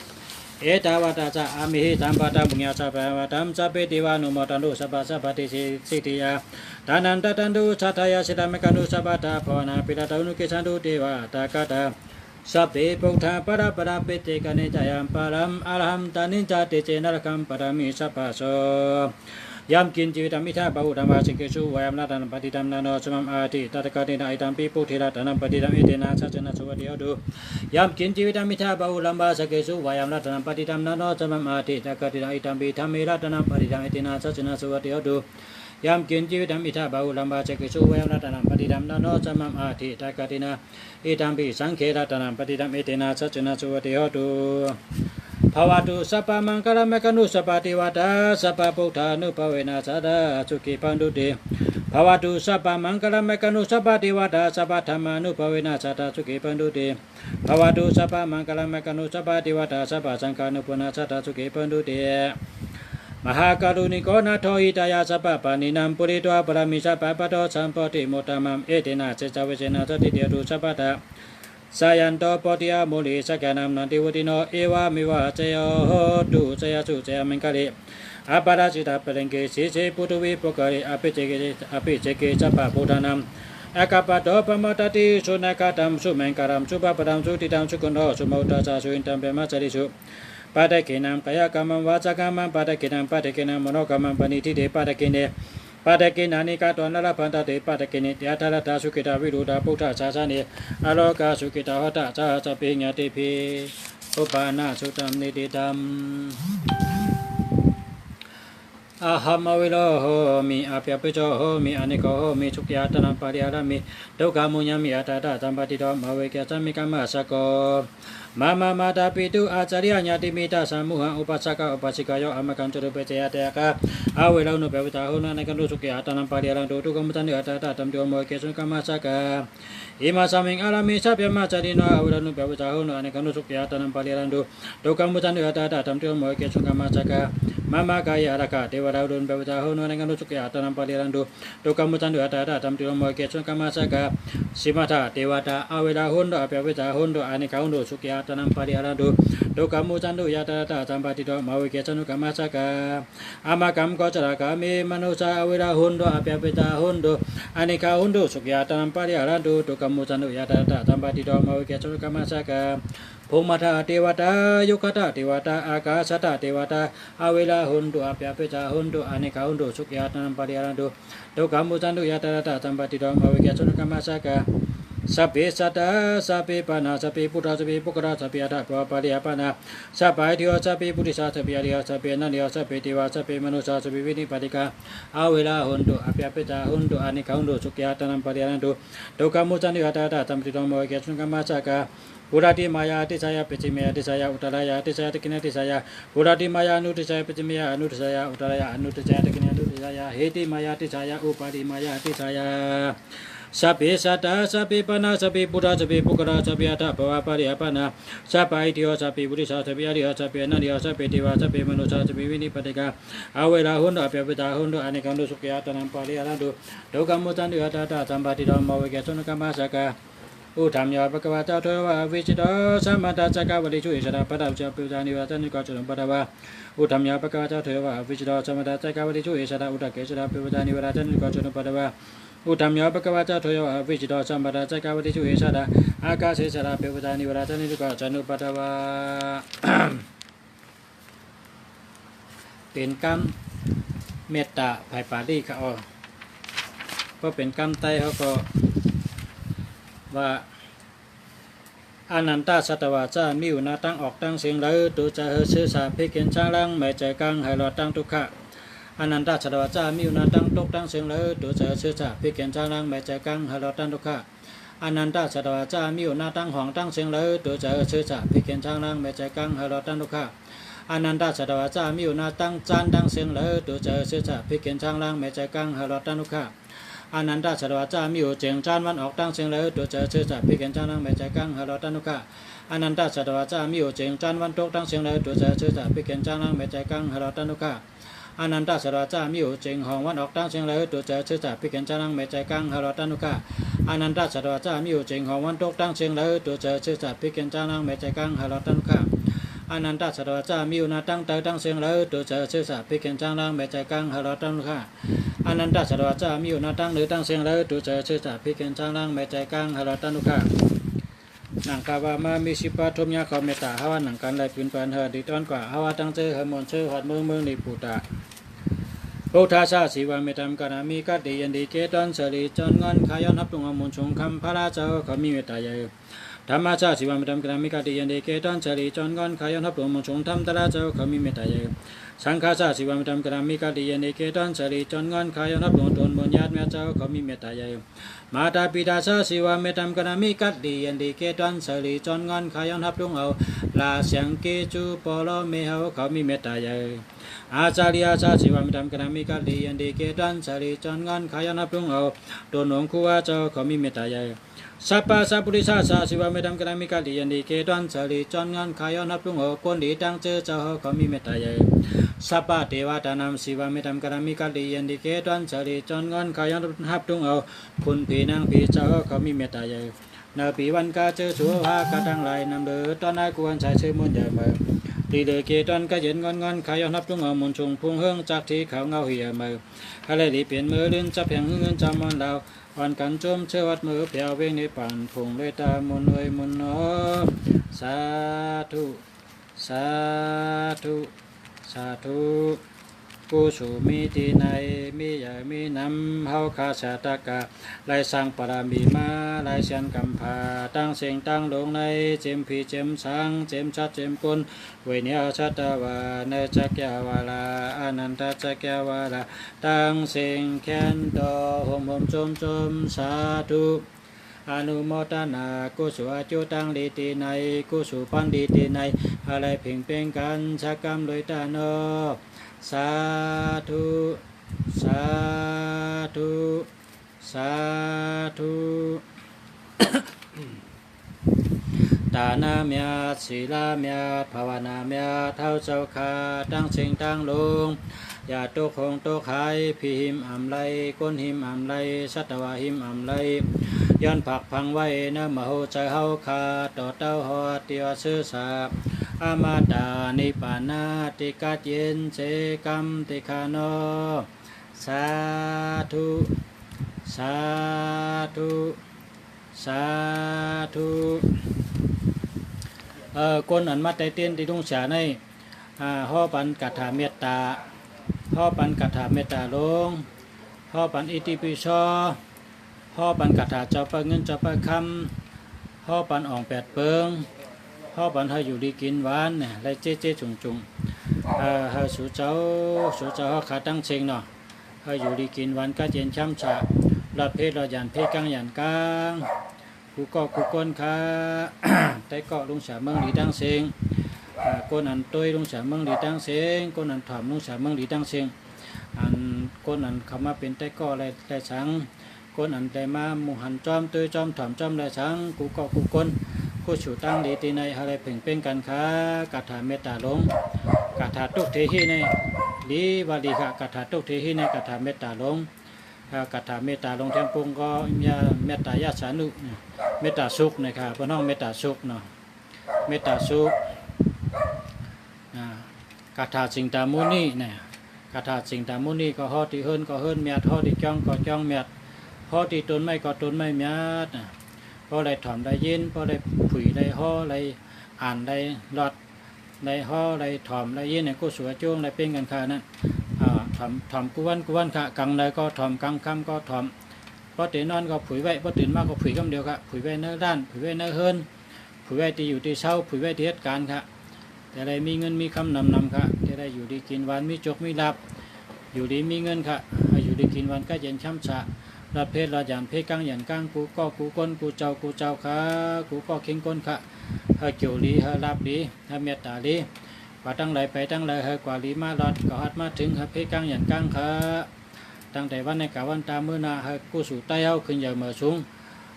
Ettāvatā ca amhehi sambhataṃ puññasampadaṃ, sabbe devānumodantu sabbasampattisiddhiyā. Dānaṃ dadantu saddhāya, sīlaṃ rakkhantu sabbadā, bhāvanābhiratā hontu, gacchantu devatāgatā. Sabbe buddhā balappattā, paccekānañca yaṃ balaṃ, arahantānañca tejena, rakkhaṃ bandhāmi sabbaso. Yaṃ kiñci vittaṃ idha bahulaṃ vā, saggesu vāyaṃ ratanaṃ, paṭṭhitaṃ na no samaṃ atthi, tathāgatena idampi buddhe ratanaṃ paṇītaṃ, etena saccena suvatthi hotu. Yaṃ kiñci vittaṃ idha bahulaṃ vā, saggesu vāyaṃ ratanaṃ, paṇṭṭhitaṃ na no samaṃ atthi, tathāgatena idampi dhamme ratanaṃ paṇītaṃ, etena saccena suvatthi hotu. Yaṃ kiñci vittaṃ idha bahulaṃ vā, saggesu vāyaṃ ratanaṃ, paṇṭṭhitaṃ na no samaṃ atthi, tathāgatena idampi saṅghe ratanaṃ paṇītaṃ, etena saccena suvatthi hotu. Bhavatu sabbamaṅgalaṃ, rakkhantu sabbadevatā, sabbabuddhānubhāvena sadā sukhī bhavantu te. Bhavatu sabbamaṅgalaṃ, rakkhantu sabbadevatā, sabbadhammānubhāvena sadā sukhī bhavantu te. Bhavatu sabbamaṅgalaṃ, rakkhantu sabbadevatā, sabbasaṅghānubhāvena sadā sukhī bhavantu te. Mahākāruṇiko nātho, hitāya sabbapāṇinaṃ, pūretvā pāramī sabbā, patto sambodhimuttamaṃ, etena saccavajjena, sotthi te hotu sabbadā. Jayanto bodhiyā mūle, sakyānaṃ nandivaḍḍhano, evameva jayyo hotu, jayassu jayamaṅgale. Aparājitapallaṅke, sīse paṭhavipokkhare, abhiseke, abhiseke sabbabuddhānaṃ, aggappatto pamodati. Sunakkhattaṃ sumaṅgalaṃ, supabhātaṃ suhuṭṭhitaṃ, sukhaṇo sumuhutto ca, suyiṭṭhaṃ brahmacārisu. Padakkhiṇaṃ kāyakammaṃ, vācākammaṃ padakkhiṇaṃ, padakkhiṇaṃ manokammaṃ, paṇidhī te padakkhiṇe. Padakkhiṇāni katvāna, labhantatthe padakkhiṇe. Tīrtha laddhā sukhitā, viruḷhā buddhasāsane, arogā sukhitā hotha, saha sabbehi ñātibhi. Upanāsutam nititam. Ahaṃ avero homi, abyāpajjho homi, anīgho homi, sukhī attānaṃ pariharāmi, dukkhaṃ muccaṃ aññasaṃ, tathā sampatiṭṭho mā ve, kyāsāmi kammassako. Mama mātāpitu ācariya ñātimittā samūhā, upāsaka upāsikāyo, amhākaṃ sādhupañjeyya, tayāgā avero hontu, abyāpajjā hontu, anīghā hontu, sukhī attānaṃ pariharantu, dukkhaṃ muccantu, yathāladdhaṃ sampaṭipadā, mā ve kyesanu kammassakā. Imasmiṃ ārāme sabrahmacārino, avero hontu, abyāpajjā hontu, anīghā hontu, sukhī attānaṃ pariharantu, dukkhaṃ muccantu, yathāladdhaṃ sampaṭipadā, mā ve kyesanu kammassakā. Mama kāyārakkhā devā, avero hontu, abyāpajjā hontu, anīghā hontu, sukhī attānaṃ pariharantu, dukkhaṃ muccantu, yathāladdhaṃ sampaṭipadā, mā ve kyesanu kammassakā. Siddhimatā devatā, averā hontu, abyāpajjā hontu, anīghā hontu, sukhī attānaṃ pariharantu, dukkhaṃ muccantu, yathāladdhaṃ sampaṭipadā, mā ve kyesanu kammassakā. Amhākaṃ gocaragāme manussā, averā hontu, abyāpajjā hontu, anīghā hontu, sukhī attānaṃ pariharantu, dukkhaṃ muccantu, yathāladdhaṃ sampaṭipadā, mā ve kyesanu kammassakā. Bhummaṭṭhā devatā, yākkhā devatā, ākāsaṭṭhā devatā, averā hontu, abyāpajjā hontu, anīghā hontu, sukhī attānaṃ pariharantu, dukkhaṃ muccantu, yathāladdhaṃ sampaṭipadā, mā ve kyesanu kammassakā. Sabbe sattā, sabbe pāṇā, sabbe bhūtā, sabbe bhikkhavo, sabbe attabhāvapariyāpannā, sabbā ñātidhā, sabbe purisā, sabbe ariyā, sabbe anariyā, sabbe devā, sabbe manussā, sabbe vītipātikā, averā hontu, abyāpajjā hontu, anīghā hontu, sukhī attānaṃ pariharantu, dukkhaṃ muccantu, yathāladdhaṃ sampaṭipadā, mā ve kyesanu kammassakā. Pūratthimāya disāya, pacchimāya disāya, uttarāya disāya, dakkhiṇāya disāya, pūratthimāya anudisāya, pacchimāya anudisāya, uttarāya anudisāya, dakkhiṇāya anudisāya, heṭṭhimāya disāya, uparimāya disāya. Sabbe sattā, sabbe pāṇā, sabbe bhūtā, sabbe bhikkhavo, sabbe attabhāvapariyāpannā, sabbā ñātidhā, sabbe purisā, sabbe ariyā, sabbe anariyā, sabbe devā, sabbe manussā, sabbe vītipātikā, averā hontu, abyāpajjā hontu, anīghā hontu, sukhī attānaṃ pariharantu, dukkhaṃ muccantu, yathāladdhaṃ sampaṭipadā, mā ve kyesanu kammassakā. Uddhaṃ yo bhagavā, athāto yo avissito, samantā cakkavāḷesu, issarā pādā, udakasāyā parivaṇṇayuṃ, aññānāni kaṃ aññāsito bhagavā. Uddhaṃ yo bhagavā, athāto yo avissito, samantā cakkavāḷesu, issarā udakasāyā parivaṇṇayuṃ, aññānāni kaṃ aññāsito bhagavā. Uddhaṃ yo bhagavā, athāto yo avissito, samantā cakkavāḷesu, issarā ākāse, issarā parivaṇṇayuṃ, aññānāni kaṃ aññāsito bhagavā. เป็นกำ เมตตา ภาษาบาลีครับ อ๋อ เพราะเป็นกำไทยเขาก็ว่า Anantā satvā ca amitto, หน้าต่างออกทางเสียงเลย ตุ๊กะหื้อซื่อสา ภิกขิน จังหลัง ไม่เจอกัง ให้รอดทางทุกข์ค่ะ Anantā satvā ca amitto, หน้าต่างตกทางเสียงเลย ตุ๊กะหื้อซื่อสา ภิกขิน จังหลัง ไม่เจอกัง ให้รอดทางทุกข์ค่ะ Anantā satvā ca amitto, หน้าต่างห้องทางเสียงเลย ตุ๊กะหื้อซื่อสา ภิกขิน จังหลัง ไม่เจอกัง ให้รอดทางทุกข์ค่ะ Anantā satvā ca amitto, หน้าต่างจานทางเสียงเลย ตุ๊กะหื้อซื่อสา ภิกขิน จังหลัง ไม่เจอกัง ให้รอดทางทุกข์ค่ะ Anantā satvā ca amitto, เสียงจานวันออกทางเสียงเลย ตุ๊กะหื้อซื่อสา ภิกขิน จังหลัง ไม่เจอกัง ให้รอดทางทุกข์ค่ะ Anantā satvā ca amitto, เสียงจานวันตกทางเสียงเลย ตุ๊กะหื้อซื่อสา ภิกขิน จังหลัง ไม่เจอกัง ให้รอดทางทุกข์ค่ะ ອະນັນຕະສັດຕະວັດຊະ ມີຢູ່ເຈັງຫ້ອງວັນອອກທັງເຊິ່ງ ລະຫຶດຕູເຈີ ຊື່ສະພິກເຫັນຈານາງ ແມ່ໃຈກາງ ໃຫ້ລອດຕານຸກະ. ອະນັນຕະສັດຕະວັດຊະ ມີຢູ່ເຈັງຫ້ອງວັນຕົກທັງເຊິ່ງ ລະຫຶດຕູເຈີ ຊື່ສະພິກເຫັນຈານາງ ແມ່ໃຈກາງ ໃຫ້ລອດຕານຸກະ. ອະນັນຕະສັດຕະວັດຊະ ມີຢູ່ໜ້າທັງໃຕ້ທັງເຊິ່ງ ລະຫຶດຕູເຈີ ຊື່ສະພິກເຫັນຈານາງ ແມ່ໃຈກາງ ໃຫ້ລອດຕານຸກະ. ອະນັນຕະສັດຕະວັດຊະ ມີຢູ່ໜ້າທັງເໜືອທັງເຊິ່ງ ລະຫຶດຕູເຈີ ຊື່ສະພິກເຫັນຈານາງ ແມ່ໃຈກາງ ໃຫ້ລອດຕານຸກະ. ນັງຄາວາມາ ມີສິບປະທຸມຍາຂອງເມດຕາ ເຮົາວ່ານັ່ງກັນ ໄລ່ປືນເພິ່ນເຮີ ດີຕ້ອນກວ່າ ເຮົາວ່າຕັ້ງເຈີ ເຮີໝົນເຊີ ຮອດເມືອງ ເມືອງນິບປຸຕະ. ພຸດທາສະ ສິວາ ເມຕຕາ ກະຣາມິ ກະຕິ ຍານດີ ເກຕອນ ສະລີ ຈອນງອນ ຂ້າຍ້ອນຮັບທຸກ ເອົາບຸນສູງ ຄຳພະລາ ເຈົ້າ ເຮົາມີເມດຕາໃຫຍ່. ທຳມາສະ ສິວາ ເມຕຕາ ກະຣາມິ ກະຕິ ຍານດີ ເກຕອນ ສະລີ ຈອນງອນ ຂ້າຍ້ອນຮັບທຸກ ເອົາບຸນສູງ ທຳມະລາ ເຈົ້າ ເຮົາມີເມດຕາໃຫຍ່. ສັງຄາສະ ສິວາ ເມຕຕາ ກະຣາມິ ກະຕິ ຍານດີ ເກຕອນ ສະລີ ຈອນງອນ ຂ້າຍ້ອນຮັບທຸກ ໂຕນບຸນຍາດແມ່ ເຈົ້າ ເຮົາມີເມດຕາໃຫຍ່. ມາຕາປິຕາສະ ສິວາ ເມຕຕາ ກະຣາມິ ກະຕິ ຍານດີ ເກຕອນ ສະລີ ຈອນງອນ ຂ້າຍ້ອນຮັບທຸກ ເອົາລາຊຽງເກຈູ ປໍລໍແມ່ ເຮົາ ເຮົາມີເມດຕາໃຫຍ່. ອາຈາຣິຍາສະ ສິວາ ເມຕຕາ ກະຣາມິ ກະຕິ ຍານດີ ເກຕອນ ສະລີ ຈອນງອນ ຂ້າຍ້ອນຮັບທຸກ ເອົາໂຕນໜົງຄູວາ ເຈົ້າ ເຮົາມີເມດຕາໃຫญ่. ສັບປະສັບປຸລິສາສະ ສິວາ ເມຕຕາ ກະຣາມິ ກະຕິ ຍານດີ ເກຕອນ ສະລີ ຈອນງອນ ຂ້າຍ້ອນຮັບທຸກ ເອົາໂກນດີ ຕັ້ງເຈີ ເຈົ້າ ເຮົາມີເມດຕາໃຫຍ່. ສັບປະເທວະຕານາມ ສິວາ ເມຕຕາ ກະຣາມິ ກະຕິ ຍານດີ ເກຕອນ ສະລີ ຈອນງອນ ຂ້າຍ້ອນຮັບທຸກ ເອົາ ຄຸນຜີນາງຜີ ເຈົ້າ ເຮົາມີເມດຕາໃຫຍ່. ນາປີວັນກາເຈີ ສຸພາກະທັງຫຼາຍ ນຳເລີຕອນນາກູວັນສາຍ ຊື່ມົນໃຫຍ່ເໝີ ລີເລີເກຕອນ ກະເຢັນງອນງອນ ຂ້າຍ້ອນຮັບທຸກ ເອົາມຸນສູງ ພຸງເຮີງ ຈັກທີ່ເຂົາເງົາເຫ່ຍເໝີ ຫາໄລລີປ່ຽນເໝີ ລື່ນຈັບແຫ່ງເຮືອນ ຈຳມອນລາວ ອ່ອນກັນໂຈມເຊີວັດເໝີ ແຜ່ວເວງນິບປານ ພຸງເລີຕາມຸນເອີຍມຸນເນາະ. ສາທຸ ສາທຸ ສາທຸ. ກຸສຸມີທີ່ໃນ ມີໃຫຍ່ມີນຳ ເຮົາຂ້າຊາຕະກະ ໄດ້ສ້າງບາລະມີມາ ຫຼາຍແສນກຳພ້າ ຕັ້ງເສັງຕັ້ງໂລງໃນ ເຕັມຜີເຕັມສາງ ເຕັມສັດເຕັມຄົນ ເວເນຍສັດຕະວາ ໃນຈັກກະວາລາ ອະນັນຕະຈັກກະວາລາ ຕັ້ງເສັງແຂນຕໍ່ ໂຮມໂຮມໂຊມໂຊມ ສາທຸ. ອະນຸໂມທະນາ ກຸສຸອາຈຸຕັງ ລີຕິໄນ ກຸສຸພັນ ລີຕິໄນ ຫາໄດ້ເພັງເປັນກັນ ສັກກຳລວຍຕາເນາະ. ສາທຸ ສາທຸ ສາທຸ. ທານະແມ່ນ ສີລະແມ່ນ ພາວະນາແມ່ນ ເຮົາເຈົ້າຂ້າ ຕັ້ງເສັງຕັ້ງໂລງ ຢ່າຕົກຫົງຕົກຫາຍ ຜີຫິມອຳໄລ ຄົນຫິມອຳໄລ ສັດຕະວາຫິມອຳໄລ ຍ້ອນຜັກຝັງໄວ້ ໃນມະໂຫໃຈເຮົາຂ້າ ຕໍ່ເຕົ້າຮອດ ທີ່ວ່າຊື່ສາ ອະມະຕະນິບປານາ ທີ່ກັດເຢັນເສ ກຳຕິຄາເນາະ. ສາທຸ ສາທຸ ສາທຸ. ເອີ ຄົນອັນມາໄຕເຕັ້ນທີ່ລຸງສາໃນ ອາ ຫໍປັນກາຖາເມດຕາ ຫໍປັນກາຖາເມດຕາຫຼົງ ຫໍປັນອິຕິປິໂສ ຫໍປັນກາຖາເຈົ້າປຶ້ງເງິນເຈົ້າປຶ້ງຄຳ ຫໍປັນອອງແປດເປິງ ຫໍປັນໃຫ້ຢູ່ດີກິນຫວານ ແລະ ເຈເຈຈຸງຈຸງ ເອີ ໃຫ້ສູ່ເຈົ້າ ສູ່ເຈົ້າເຮົາຂ້າຕັ້ງເສັງເນາະ ໃຫ້ຢູ່ດີກິນຫວານ ກະເຢັນຄຳສະ ລອດເພດລອດຢານ ເພກາງຢານກາງ ກູເກາະກູກົນຂ້າ ໄຕເກາະລຸງສາເມືອງດີຕັ້ງເສັງ ອາ ກົນອັນໂຕຍລຸງສາເມືອງດີຕັ້ງເສັງ ກົນອັນຖອມລຸງສາເມືອງດີຕັ້ງເສັງ ອັນ ກົນອັນເຂົ້າມາເປັນໄຕເກາະໄດ້ ໄດ້ສັງ ກົນອັນໄດ້ມາໝູ່ຫັນຈ້ອມ ໂຕຍຈ້ອມ ຖອມຈ້ອມ ໄດ້ສັງ ກູເກາະກູກົນ ກູສູ່ຕັ້ງດີທີ່ໃນ ຫາໄດ້ເພັງເປັນກັນຂ້າ ກາຖາເມດຕາຫຼົງ ກາຖາຕຸກເທຫິໃນ ລີວະລີຂ້າ ກາຖາຕຸກເທຫິໃນ ກາຖາເມດຕາຫຼົງ ເອີ ກາຖາເມດຕາຫຼົງທຽງປຸງກໍ ເມດຕາຍາສານຸ ເມດຕາສຸກນະຂ້າ ເພິ່ນຮ້ອງເມດຕາສຸກເນາະ ເມດຕາສຸກ ອາ ກາຖາຈິນຕາມຸນີນະ ກາຖາຈິນຕາມຸນີກໍ ຫໍທີ່ເຮືອນກໍເຮືອນແມັດ ຫໍທີ່ຈອງກໍຈອງແມັດ ຫໍທີ່ຕົ້ນໄມ້ກໍຕົ້ນໄມ້ແມັດ ພໍໄດ້ຖອມໄດ້ຍິນ ພໍໄດ້ຜຸຍໄດ້ຫໍ ໄດ້ອ່ານໄດ້ລອດ ໄດ້ຫໍ ໄດ້ຖອມໄດ້ຍິນ ໃຫ້ກຸສົນອາຈຸໄດ້ເປັນກັນຂ້ານັ້ນ ອາ ຖອມ ຖອມກູວັນກູວັນຂ້າ ກາງໃດກໍຖອມ ກາງຄ່ຳກໍຖອມ ພໍເຕນອນກໍຜຸຍໄວ້ ພໍຕື່ນມາກໍຜຸຍກຳດຽວຂ້າ ຜຸຍໄວ້ໃນຮ້ານ ຜຸຍໄວ້ໃນເຮືອນ ຜຸຍໄວ້ທີ່ຢູ່ທີ່ເຊົາ ຜຸຍໄວ້ທີ່ເຮັດການຂ້າ ແຕ່ໄດ້ມີເງິນມີຄຳນຳນຳຂ້າ ແຕ່ໄດ້ຢູ່ດີກິນຫວານ ມີໂຈກມີລາບ ຢູ່ດີມີເງິນຂ້າ ໃຫ້ຢູ່ດີກິນຫວານ ກະເຢັນຄຳສະ ລອດເພດລອດຢານ ເພກາງຢານກາງ ກູເກາະກູກົນ ກູເຈົ້າກູເຈົ້າຂ້າ ກູເກາະຄີງກົນຂ້າ ໃຫ້ໂຈກດີ ໃຫ້ລາບດີ ໃຫ້ເມດຕາດີ ວ່າທາງໃດໄປທາງໃດ ໃຫ້ກວ່າດີມາລອດ ກະຮອດມາເຖິງ ໃຫ້ເພກາງຢານກາງຂ້າ ຕັ້ງແຕ່ວັນນີ້ກະວັນຕາມື້ໜ້າ ໃຫ້ກຸສົນໄຕເຮົາຂຶ້ນໃຫຍ່ເໝີສູງ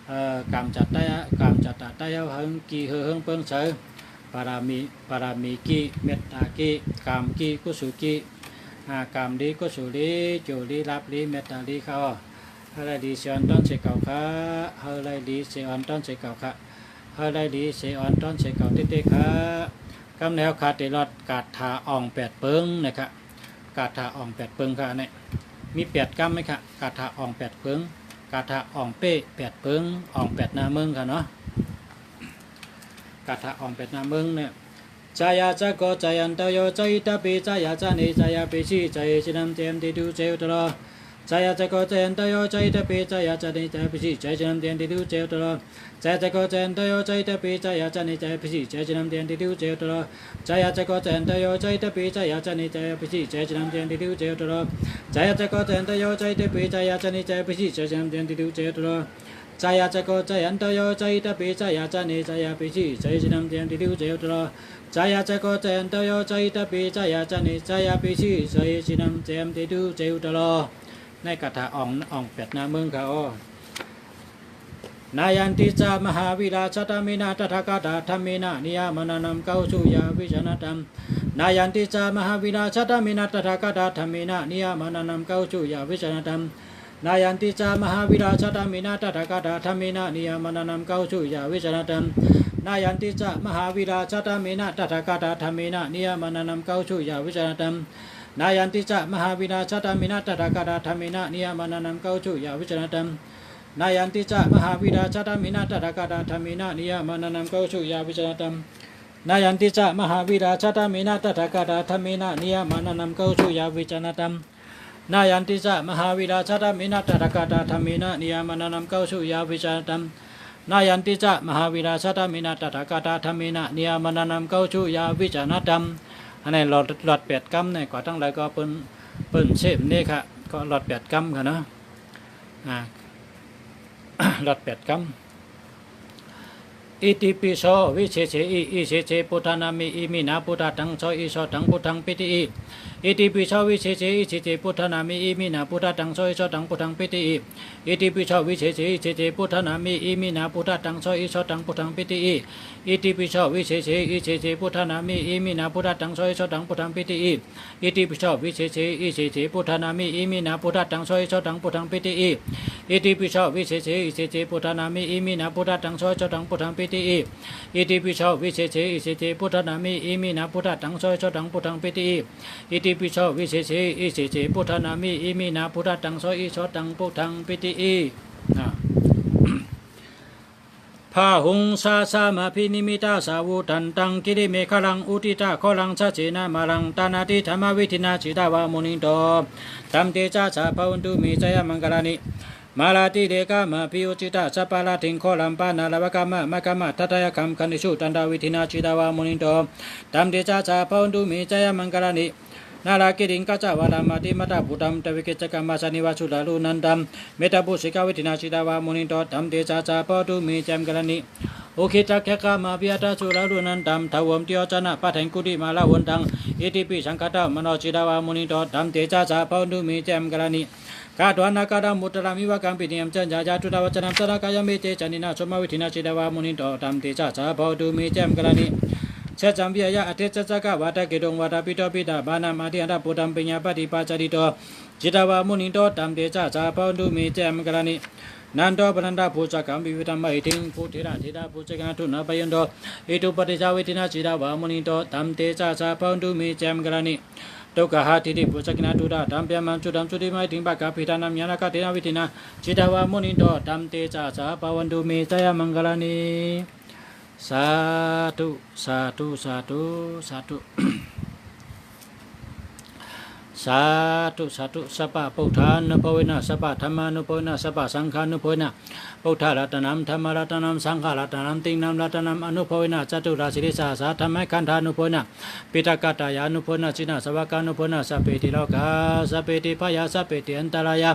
ເອີ ກາມຈັດໄຕ ກາມຈັດຕາໄຕເຮົາ ເຮີງກີເຮີເຮີງເປິງເຊີ ບາລະມີ ບາລະມີກີ ເມດຕາກີ ກາມກີ ກຸສົນກີ อ่ากามดี กุศลดี อยู่ดี หลับดี เมตตาดีครับ อ๋อ ให้ได้ดีเสียอ่อนต้อนเสียเก่าครับ ให้ได้ดีเสียอ่อนต้อนเสียเก่าครับ ให้ได้ดีเสียอ่อนต้อนเสียเก่าเต้ๆครับ กำแล้วครับ เตลอดคาถาอ่องแปดเปิงนะครับ คาถาอ่องแปดเปิงครับ อันนี้มีแปดกำไหมครับ คาถาอ่องแปดเปิง คาถาอ่องเป้แปดเปิง อ่องแปดหน้าเมืองครับเนาะ คาถาอ่องแปดหน้าเมืองเนี่ย Jaya cako jayantayo jayitapi jaya cane jayapisi jayajinam jayanti tu jayuttaro. Jaya cako jayantayo jayitapi jaya cane jayapisi jayajinam jayanti tu jayuttaro. Jaya cako jayantayo jayitapi jaya cane jayapisi jayajinam jayanti tu jayuttaro. Jaya cako jayantayo jayitapi jaya cane jayapisi jayajinam jayanti tu jayuttaro. Jaya cako jayantayo jayitapi jaya cane jayapisi jayajinam jayanti tu jayuttaro. Jaya cako jayantayo jayitapi jaya cane jayapisi jayajinam jayanti tu jayuttaro. Jaya cako jayantayo jayitapi jaya cane jayapisi jayajinam jayanti tu jayuttaro. ในคาถาอ่อง อ่องแปดหน้าเมืองครับ อ๋อ Nayanti ca mahāvīrā saddhammena tathāgatā dhammena niyyāmanānaṃ kaussūya vijānataṃ. Nayanti ca mahāvīrā saddhammena tathāgatā dhammena niyyāmanānaṃ kaussūya vijānataṃ. Nayanti ca mahāvīrā saddhammena tathāgatā dhammena niyyāmanānaṃ kaussūya vijānataṃ. Nayanti ca mahāvīrā saddhammena tathāgatā dhammena niyyāmanānaṃ kaussūya vijānataṃ. Nayanti ca mahāvīrā saddhammena tathāgatā dhammena niyyāmanānaṃ kaussūya vijānataṃ. Nayanti ca mahāvīrā saddhammena tathāgatā dhammena niyyāmanānaṃ kaussūya vijānataṃ. Nayanti ca mahāvīrā saddhammena tathāgatā dhammena niyyāmanānaṃ kaussūya vijānataṃ. Nayanti ca mahāvīrā saddhammena tathāgatā dhammena niyyāmanānaṃ kaussūya vijānataṃ. Nayanti ca mahāvīrā saddhammena tathāgatā dhammena niyyāmanānaṃ kaussūya vijānataṃ. อันนี้รอด รอดแปดกำเนี่ย กว่าทั้งหลายก็เปิ้น เปิ้นเสพนี่ครับ ก็รอดแปดกำครับเนาะ อ่า รอดแปดกำ Itipi so visesehi isese buddhanāme iminā buddhadaṃso isodaṃ buddhaṃ piti i. Itipi so visesehi isese buddhanāme iminā buddhadaṃso isodaṃ buddhaṃ piti i. Itipi so visesehi isese buddhanāme iminā buddhadaṃso isodaṃ buddhaṃ piti i. Itipi so visesehi isese buddhanāme iminā buddhadaṃso isodaṃ buddhaṃ piti i. Itipi so visesehi isese buddhanāme iminā buddhadaṃso isodaṃ buddhaṃ piti i. Itipi so visesehi isese buddhanāme iminā buddhadaṃso isodaṃ buddhaṃ piti i. Itipi so visesehi isese buddhanāme iminā buddhadaṃso isodaṃ buddhaṃ piti i. Itipi so visesehi isese buddhanāme iminā buddhadaṃso isodaṃ buddhaṃ piti i. นะ Bāhuṃ sahassamabhinimmitasāvudhantaṃ girimekhalaṃ uditaghorasasenamāraṃ dānādidhammavidhinā jitavā munindo taṃ tejasā bhavatu me jayamaṅgalāni. Mārātirekamabhiyujjhitasabbarattiṃ ghorampanāḷavakamakkhamathaddhayakkhaṃ khantīsudantaṃ khantīsudantavidhinā jitavā munindo taṃ tejasā bhavatu me jayamaṅgalāni. Nāḷāgiriṃ gajavaraṃ atimattabhūtaṃ dāvaggicakkamasanīva sudāruṇantaṃ mettambusekavidhinā jitavā munindo taṃ tejasā bhavatu me jayamaṅgalāni. Ukkhittakhettamanāvantaṃ sudāruṇantaṃ dhāvantiyojanapathaṅgulimālavantaṃ iddhībhisaṅkhatamano jitavā munindo taṃ tejasā bhavatu me jayamaṅgalāni. Katvāna kaṭṭhamudaraṃ iva gabbhinīyā ciñcāya duṭṭhavacanaṃ janakāyamete janenā somavidhinā jitavā munindo taṃ tejasā bhavatu me jayamaṅgalāni. Saccaṃ vihāya adesassakavādaketuṃ vādābhiropitamanaṃ atiandhabhūtaṃ paññāpadīpajalito jitavā munindo taṃ tejasā bhavatu me jayamaṅgalāni. Nandopanandabhujagaṃ vibudhaṃ mahiddhiṃ puttena therabhujagena damāpayanto iddhūpadesavidhinā jitavā munindo taṃ tejasā bhavatu me jayamaṅgalāni. Duggāhadiṭṭhibhujagena sudaṭṭhahatthaṃ brahmaṃ sudantatiṃ mahiddhiṃ pākārabhidhānaṃ ñāṇāgadena vidhinā jitavā munindo taṃ tejasā bhavatu me jayamaṅgalāni. Sādhu, sādhu, sādhu, sādhu. Sādhu, sādhu. Sabbabuddhānubhāvena, sabbadhammānubhāvena, sabbasaṅghānubhāvena, buddharatanaṃ dhammaratanaṃ saṅgharatanaṃ tiṇṇaṃ ratanānaṃ ānubhāvena caturāsītisahassadhammakkhandhānubhāvena piṭakattayānubhāvena jinasāvakānubhāvena sabbīti rogā sabbīti bhayā sabbīti antarāyā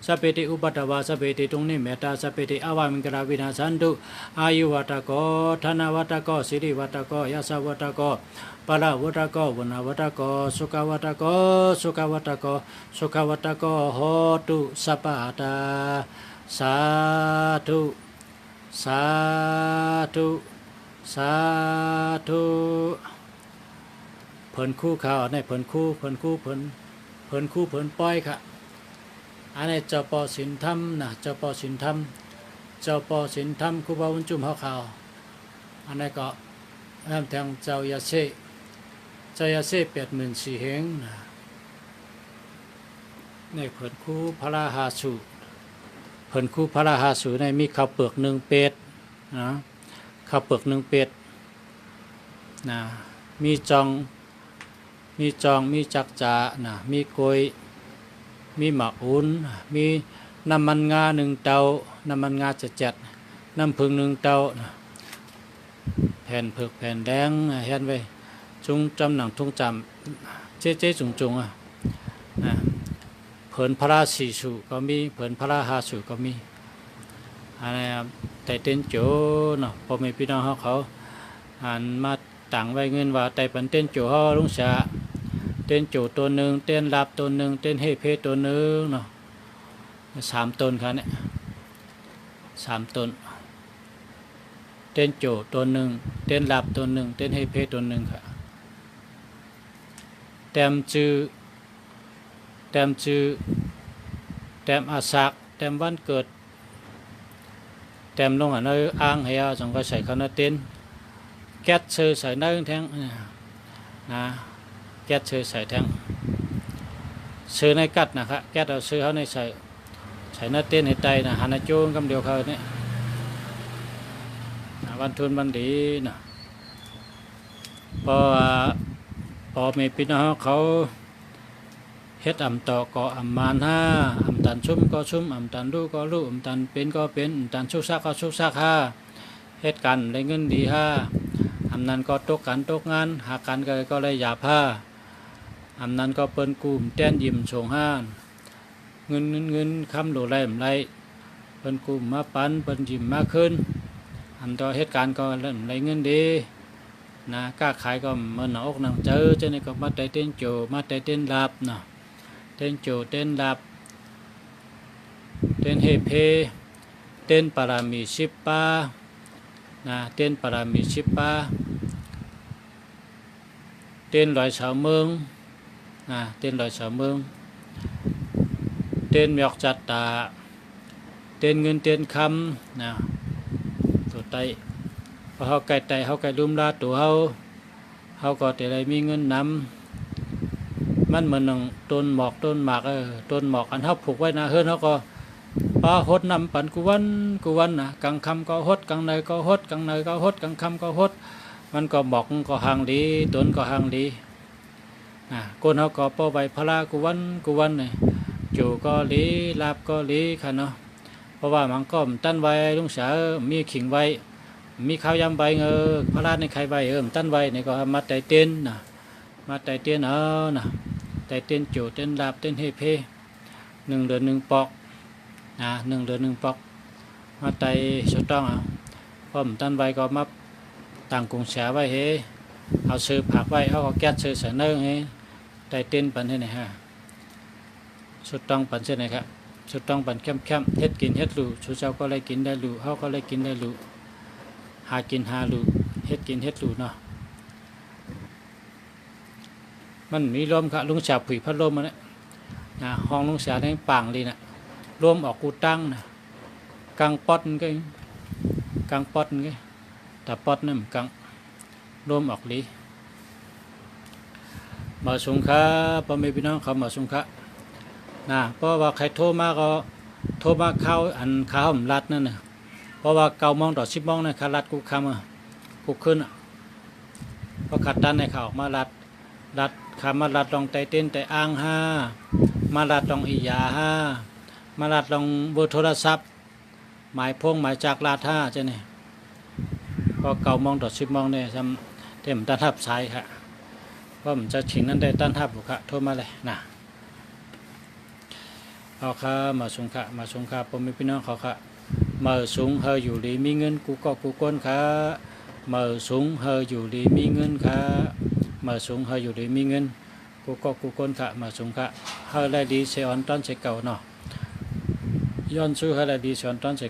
sabbīti upaddavā sabbīti dunnimittā sabbīti avamaṅgalā vinassantu. Āyuvaḍḍhako dhanavaḍḍhako sirivaḍḍhako yasavaḍḍhako balavaḍḍhako vaṇṇavaḍḍhako sukhavaḍḍhako sukhavaḍḍhako sukhavaḍḍhako hotu sabbadā. Sādhu, sādhu, sādhu. เผินครูครับ อันนี้เผินครู เผินครู เผิน ၽိူၼ်ၶူးၽိူၼ်ပွႆးၶႃႈ။ ဢၼ်ၼႆႉ ၸဝ်ႈပေႃႈသိၼ်ထမ်းၼႃႇ ၸဝ်ႈပေႃႈသိၼ်ထမ်း ၸဝ်ႈပေႃႈသိၼ်ထမ်း ၶူးဝႃးဝုၼ်းၸုမ်ႉႁဝ်းၶဝ်။ ဢၼ်ၼႆႉၵေႃႈ ၼႆႉထႅင်ႈ ၸဝ်ႈယသေႉ ၸဝ်ႈယသေႉ ပႅတ်ႇမိုၼ်ႇသီႇႁဵင်ၼႃႇ။ ၼႆႉ ၽိူၼ်ၶူးၽြႃးႁႃႈသူႇ ၽိူၼ်ၶူးၽြႃးႁႃႈသူႇၼႆႉ မီးၶဝ်ႈပိူၵ်ႇၼိုင်ႈပဵတ်ႈၼႃႇ ၶဝ်ႈပိူၵ်ႇၼိုင်ႈပဵတ်ႈၼႃႇ မီးၸွင်ႈ မီးၸွင်ႈ မီးၸၵ်ႉၸႃႇၼႃႇ မီးၵူၺ်ႈ မီးမၢၵ်ႇဢုၼ် မီးၼမ်ႉမၼ်းငႃးၼိုင်ႈတဝ်ႈ ၼမ်ႉမၼ်းငႃးၸႅတ်ႈၸႅတ်ႈ ၼမ်ႉၽိုင်ႈၼိုင်ႈတဝ်ႈၼႃႇ ၽႅၼ်ႇၽိူၵ်ႇၽႅၼ်ႇလႅင် ႁႅၼ်းဝႆႉ ၸုင်ၸမ်ၼင်ႇထုင်းၸၢမ်ႇ ၸေးၸေးၸုင်ၸုင်ဢႃႇ ၼႃႇ ၽိူၼ်ၽြႃးသီႇသူႇၵေႃႈမီး ၽိူၼ်ၽြႃးႁႃႈသူႇၵေႃႈမီး။ ဢၼ်ၼႆႉ တႆႈတဵၼ်းၸူဝ်ႇၼေႃႈ ပေႃႈမႄႈပီႈၼွင်ႉႁဝ်းၶဝ် ဢၼ်မႃးတၢင်ႇဝႆႉငိုၼ်းဝႃႈ တႆႈပၼ်တဵၼ်းၸူဝ်ႇႁဝ်း လုင်းသြႃႇ တဵၼ်းၸူဝ်ႇတူဝ်ၼိုင်ႈ တဵၼ်းလၢပ်ႈတူဝ်ၼိုင်ႈ တဵၼ်းႁႄႉၽေးတူဝ်ၼိုင်ႈၼေႃႈ သၢမ်တူၼ်ၶႃႈၼႆႉ သၢမ်တူၼ် တဵၼ်းၸူဝ်ႇတူဝ်ၼိုင်ႈ တဵၼ်းလၢပ်ႈတူဝ်ၼိုင်ႈ တဵၼ်းႁႄႉၽေးတူဝ်ၼိုင်ႈၶႃႈ။ တႅမ်ႈၸိုဝ်ႈ တႅမ်ႈၸိုဝ်ႈ တႅမ်ႈဢသၢၵ်ႈ တႅမ်ႈဝၼ်းၵိူတ်ႇ တႅမ်ႈလူင်းဢၼ်ၼႂ်းဢၢင်းႁေ ၸင်ႇၵွႆႈသႂ်ႇၶဝ်ႈၼႂ်းတဵၼ်း ၵႅတ်းသိူဝ်ႈသႂ်ႇၼႂ်းထႅင်ႈ ဢႃႇ ၼႃႇ ၵႅတ်းသိူဝ်ႈသႂ်ႇထႅင်ႈ သိူဝ်ႈၼႆႉၵတ်ႉၼႃႇၶႃႈ ၵႅတ်းဢဝ်သိူဝ်ႈႁဝ်းၼႆႉသႂ်ႇ သႂ်ႇၼႂ်းတဵၼ်းႁေတႆႈၼႃႇ ႁၼ်ၼႃႈၸူဝ်းၵမ်းလဵဝ်ၶႃႈၼႆႉ ၼႃႇ ဝၼ်းထုၼ်းဝၼ်းလီၼႃႇ ပေႃးဝႃႈ ပေႃႈမႄႈပီႈၼွင်ႉႁဝ်းၶဝ် ႁဵတ်းဢမ်ႇတေႃႇၵေႃႈ ဢမ်ႇမၢၼ်ႇႁႃႉ၊ ဢမ်ႇတၼ်းသုမ်းၵေႃႈသုမ်း၊ ဢမ်ႇတၼ်းလူႉၵေႃႈလူႉ၊ ဢမ်ႇတၼ်းပဵၼ်ၵေႃႈပဵၼ်၊ ဢမ်ႇတၼ်းသုၵ်ႉသၵ်ႉၵေႃႈသုၵ်ႉသၵ်ႉႁႃႉ၊ ႁဵတ်းၵၢၼ်လႆႈငိုၼ်းလီႁႃႉ၊ ဢမ်ႇၼၼ်ၵေႃႈ တူၵ်းၵၢၼ်တူၵ်းငၢၼ်း၊ ႁႃၵၢၼ်ၵေႃႈ ၵေႃႈလႆႈယၢပ်ႇႁႃႉ၊ ဢမ်ႇၼၼ်ၵေႃႈ ပိူၼ်ႈၵူႈဢမ်ႇတႅၼ်းယိမ်ႇသူင်ႇႁႃႉ၊ ငိုၼ်း ငိုၼ်း ငိုၼ်းၶမ်း လူဝ်ႇလႆႈဢမ်ႇလႆႈ၊ ပိူၼ်ႈၵူႈဢမ်ႇမႃးပၼ် ပိူၼ်ႈယိမ်ႇမႃးၶိုၼ်း၊ ဢမ်ႇတေႃႇႁဵတ်းၵၢၼ်ၵေႃႈ ဢမ်ႇလႆႈငိုၼ်းလီ ၼႃႇ ၵႃႉၶၢႆၵေႃႈ ဢမ်ႇမိူၼ်ၼင်ႇဢူၵ်းၼင်ႇၸႂ် ၸိူဝ်းၼႆႉၵေႃႈ မႃးတႆႈတဵၼ်းၸူဝ်ႇ မႃးတႆႈတဵၼ်းလၢပ်ႈၼေႃႈ၊ တဵၼ်းၸူဝ်ႇ တဵၼ်းလၢပ်ႈ တဵၼ်းႁႄႉၽေး တဵၼ်းပႃႇရမီႇသိပ်းပႃး ၼႃႇ တဵၼ်းပႃႇရမီႇသိပ်းပႃး တဵၼ်းလွႆသဝ်မိူင်း ၼႃႇ တဵၼ်းလွႆသဝ်မိူင်း တဵၼ်းမျွၵ်ႉၸၢတ်ႈတႃႇ တဵၼ်းငိုၼ်းတဵၼ်းၶမ်း ၼႃႇ တူဝ်တႆး ပေႃးႁဝ်းၵႆႉတႆႈ ႁဝ်းၵႆႉလုမ်းလႃးတူဝ်ႁဝ်း ႁဝ်းၵေႃႈတေလႆႈမီးငိုၼ်းၼမ်။ မၼ်းမိူၼ်ၼင်ႇတူၼ်ႈမွၵ်ႇ တူၼ်ႈမၢၵ်ႇ ဢိူဝ်ႈ တူၼ်ႈမွၵ်ႇ ဢၼ်ႁဝ်းၽုၵ်ႇဝႆႉၼႃႈႁိူၼ်းႁဝ်းၵေႃႈ ပႃးႁူတ်းၼမ်ႉပၼ်ၵူႈဝၼ်း ၵူႈဝၼ်းၼႃႇ၊ ၵၢင်ၶမ်ႈၵေႃႈႁူတ်း ၵၢင်ၼႂ်ၵေႃႈႁူတ်း ၵၢင်ၼႂ်ၵေႃႈႁူတ်း ၵၢင်ၶမ်ႈၵေႃႈႁူတ်း၊ မၼ်းၵေႃႈ မွၵ်ႇၵေႃႈႁၢင်ႈလီ တူၼ်ၵေႃႈႁၢင်ႈလီ ၼႃႇ။ ၵူၼ်းႁဝ်းၵေႃႈ ပေႃးဝႆႈၽြႃးၵူႈဝၼ်း ၵူႈဝၼ်းၼႆႉ ၸူဝ်ႇၵေႃႈလီ လၢပ်ႈၵေႃႈလီၶႃႈၼေႃႈ။ ပေႃးဝႃႈ မၢင်ၵေႃႉ ဢမ်ႇတၼ်းဝႆႈ လုင်းသြႃႇဢိူၺ်း ဢမ်ႇမီးၶိင်ႇဝႆႈ ဢမ်ႇမီးၶၢဝ်းယၢမ်းဝႆႈ ဢိူဝ်ႈ ၽြႃးၼႆႉ ၶႂ်ႈဝႆႈ ဢိူဝ်ႈ ဢမ်ႇတၼ်းဝႆႈၼႆၵေႃႈ မႃးတႆႈတဵၼ်းၼႃႇ မႃးတႆႈတဵၼ်းဢဝ်ၼႃႇ တႆႈတဵၼ်းၸူဝ်ႇ တဵၼ်းလၢပ်ႈ တဵၼ်းႁႄႉၽေး ၼိုင်ႈလိူၼ်ၼိုင်ႈပွၵ်ႈ ၼႃႇ ၼိုင်ႈလိူၼ်ၼိုင်ႈပွၵ်ႈ မႃးတႆႈသူးတွင်းဢဝ် ပေႃးဢမ်ႇတၼ်းဝႆႈၵေႃႈ မႃးတၢင်ႇၵုင်ႇသြႃႇဝႆႉႁေ ဢဝ်သိူဝ်ႈၽၢၵ်ႇဝႆႉ ႁဝ်းၵေႃႈ ၵႅတ်းသိူဝ်ႈသႂ်ႇၼႂ်းႁေ တႆႈတဵၼ်းပၼ်ႁေၼႆႁႃႉ သူးတွင်းပၼ်ၸိူင်ႉၼႆၶႃႈ သူးတွင်းပၼ်ၶႅမ်ႉၶႅမ်ႉ ႁဵတ်းၵိၼ်ႁဵတ်းလူႇ သူၸဝ်ႈၵေႃႈ လႆႈၵိၼ်လႆႈလူႇ ႁဝ်းၵေႃႈ လႆႈၵိၼ်လႆႈလူႇ ႁႃၵိၼ်ႁႃလူႇ ႁဵတ်းၵိၼ်ႁဵတ်းလူႇၼေႃႈ။ မၼ်းမီးလူမ်းၶႃႈ လုင်းသြႃႇၽုၺ်ႇၽတ်ႉလူမ်းမႃးၼႆႉ ၼႃႇ ႁွင်ႈလုင်းသြႃႇၼႆႉ ပၢင်ႇလီၼႃႇ လူမ်းဢွၵ်ႇၵူႈတၢင်းၼႃႇ ၵၢင်ပွတ်းၼႆႉၵေႃႈ ၵၢင်ပွတ်းၼႆႉၵေႃႈ တႃႇပွတ်းၼႆႉ ဢမ်ႇၵၢင်ႈ လူမ်းဢွၵ်ႇလီ။ မႂ်ႇသုင်ၶႃႈ ပေႃႈမႄႈပီႈၼွင်ႉၶဝ် မႂ်ႇသုင်ၶႃႈ ၼႃႇ။ ပေႃးဝႃႈ ၶႂ်ႈထူဝ်းမႃးၵေႃႈ ထူဝ်းမႃးၶၢဝ်း ဢၼ်ၶႃႈႁဝ်းဢမ်ႇလၢတ်ႈၼၼ်ႉၼႃႇ။ ပေႃးဝႃႈ ၵဝ်ႈမူင်းတေႃႇ သိပ်းမူင်းၼႆႉ ၶႃႈလၢတ်ႈၵူႈၶမ်ႈဢႃႈ ၵူႈၶိုၼ်းဢႃႈ။ ပေႃးၶႃႈတၼ်းၼႆ ၶႃႈဢွၵ်ႇမႃးလၢတ်ႈ လၢတ်ႈ ၶႃႈမႃးလၢတ်ႈလွင်ႈတႆႈတဵၼ်းတႆႈဢၢင်းႁႃႉ၊ မႃးလၢတ်ႈလွင်ႈဢီႈယႃႁႃႉ၊ မႃးလၢတ်ႈလွင်ႈပိူဝ်းထူဝ်းရသပ်း မၢႆၽူင်းမၢႆၸၢၵ်ႈလၢတ်ႈႁႃႉ ၸိူဝ်းၼႆႉ။ ပေႃးၵဝ်ႈမူင်းတေႃႇ သိပ်းမူင်းၼႆႉ သမ်ႉတေဢမ်ႇတၼ်းႁပ်ႉသၢႆၶႃႈ။ ပေႃးဢမ်ႇၸႂ်ႈၶိင်ႇၼၼ်ႉတႄႉ တၼ်းႁပ်ႉယူႇၶႃႈ၊ ထူဝ်းမႃးလႄႈၼႃႈ။ ဢေႃႈၶႃႈ မႂ်ႇသုင်ၶႃႈ မႂ်ႇသုင်ၶႃႈ ပေႃႈမႄႈပီႈၼွင်ႉၶဝ်ၶႃႈ။ မႂ်ႇသုင် ႁႂ်ႈယူႇလီမီးငိုၼ်း ၵူႈၵေႃႉၵူႈၵူၼ်းၶႃႈ။ မႂ်ႇသုင် ႁႂ်ႈယူႇလီမီးငိုၼ်းၶႃႈ။ မႂ်ႇသုင် ႁႂ်ႈယူႇလီမီးငိုၼ်း ၵူႈၵေႃႉၵူႈၵူၼ်းၶႃႈ။ မႂ်ႇသုင်ၶႃႈ။ ႁႂ်ႈလႆႈလီသေဢွၼ်တၢင်းသေၵဝ်ႇၼေႃႈ။ ယွၼ်းသူး ႁႂ်ႈလႆႈလီသေဢွၼ်တၢင်းသေၵဝ်ႇၶႃႈ။ ႁႂ်ႈလႆႈလီသေဢွၼ်တၢင်း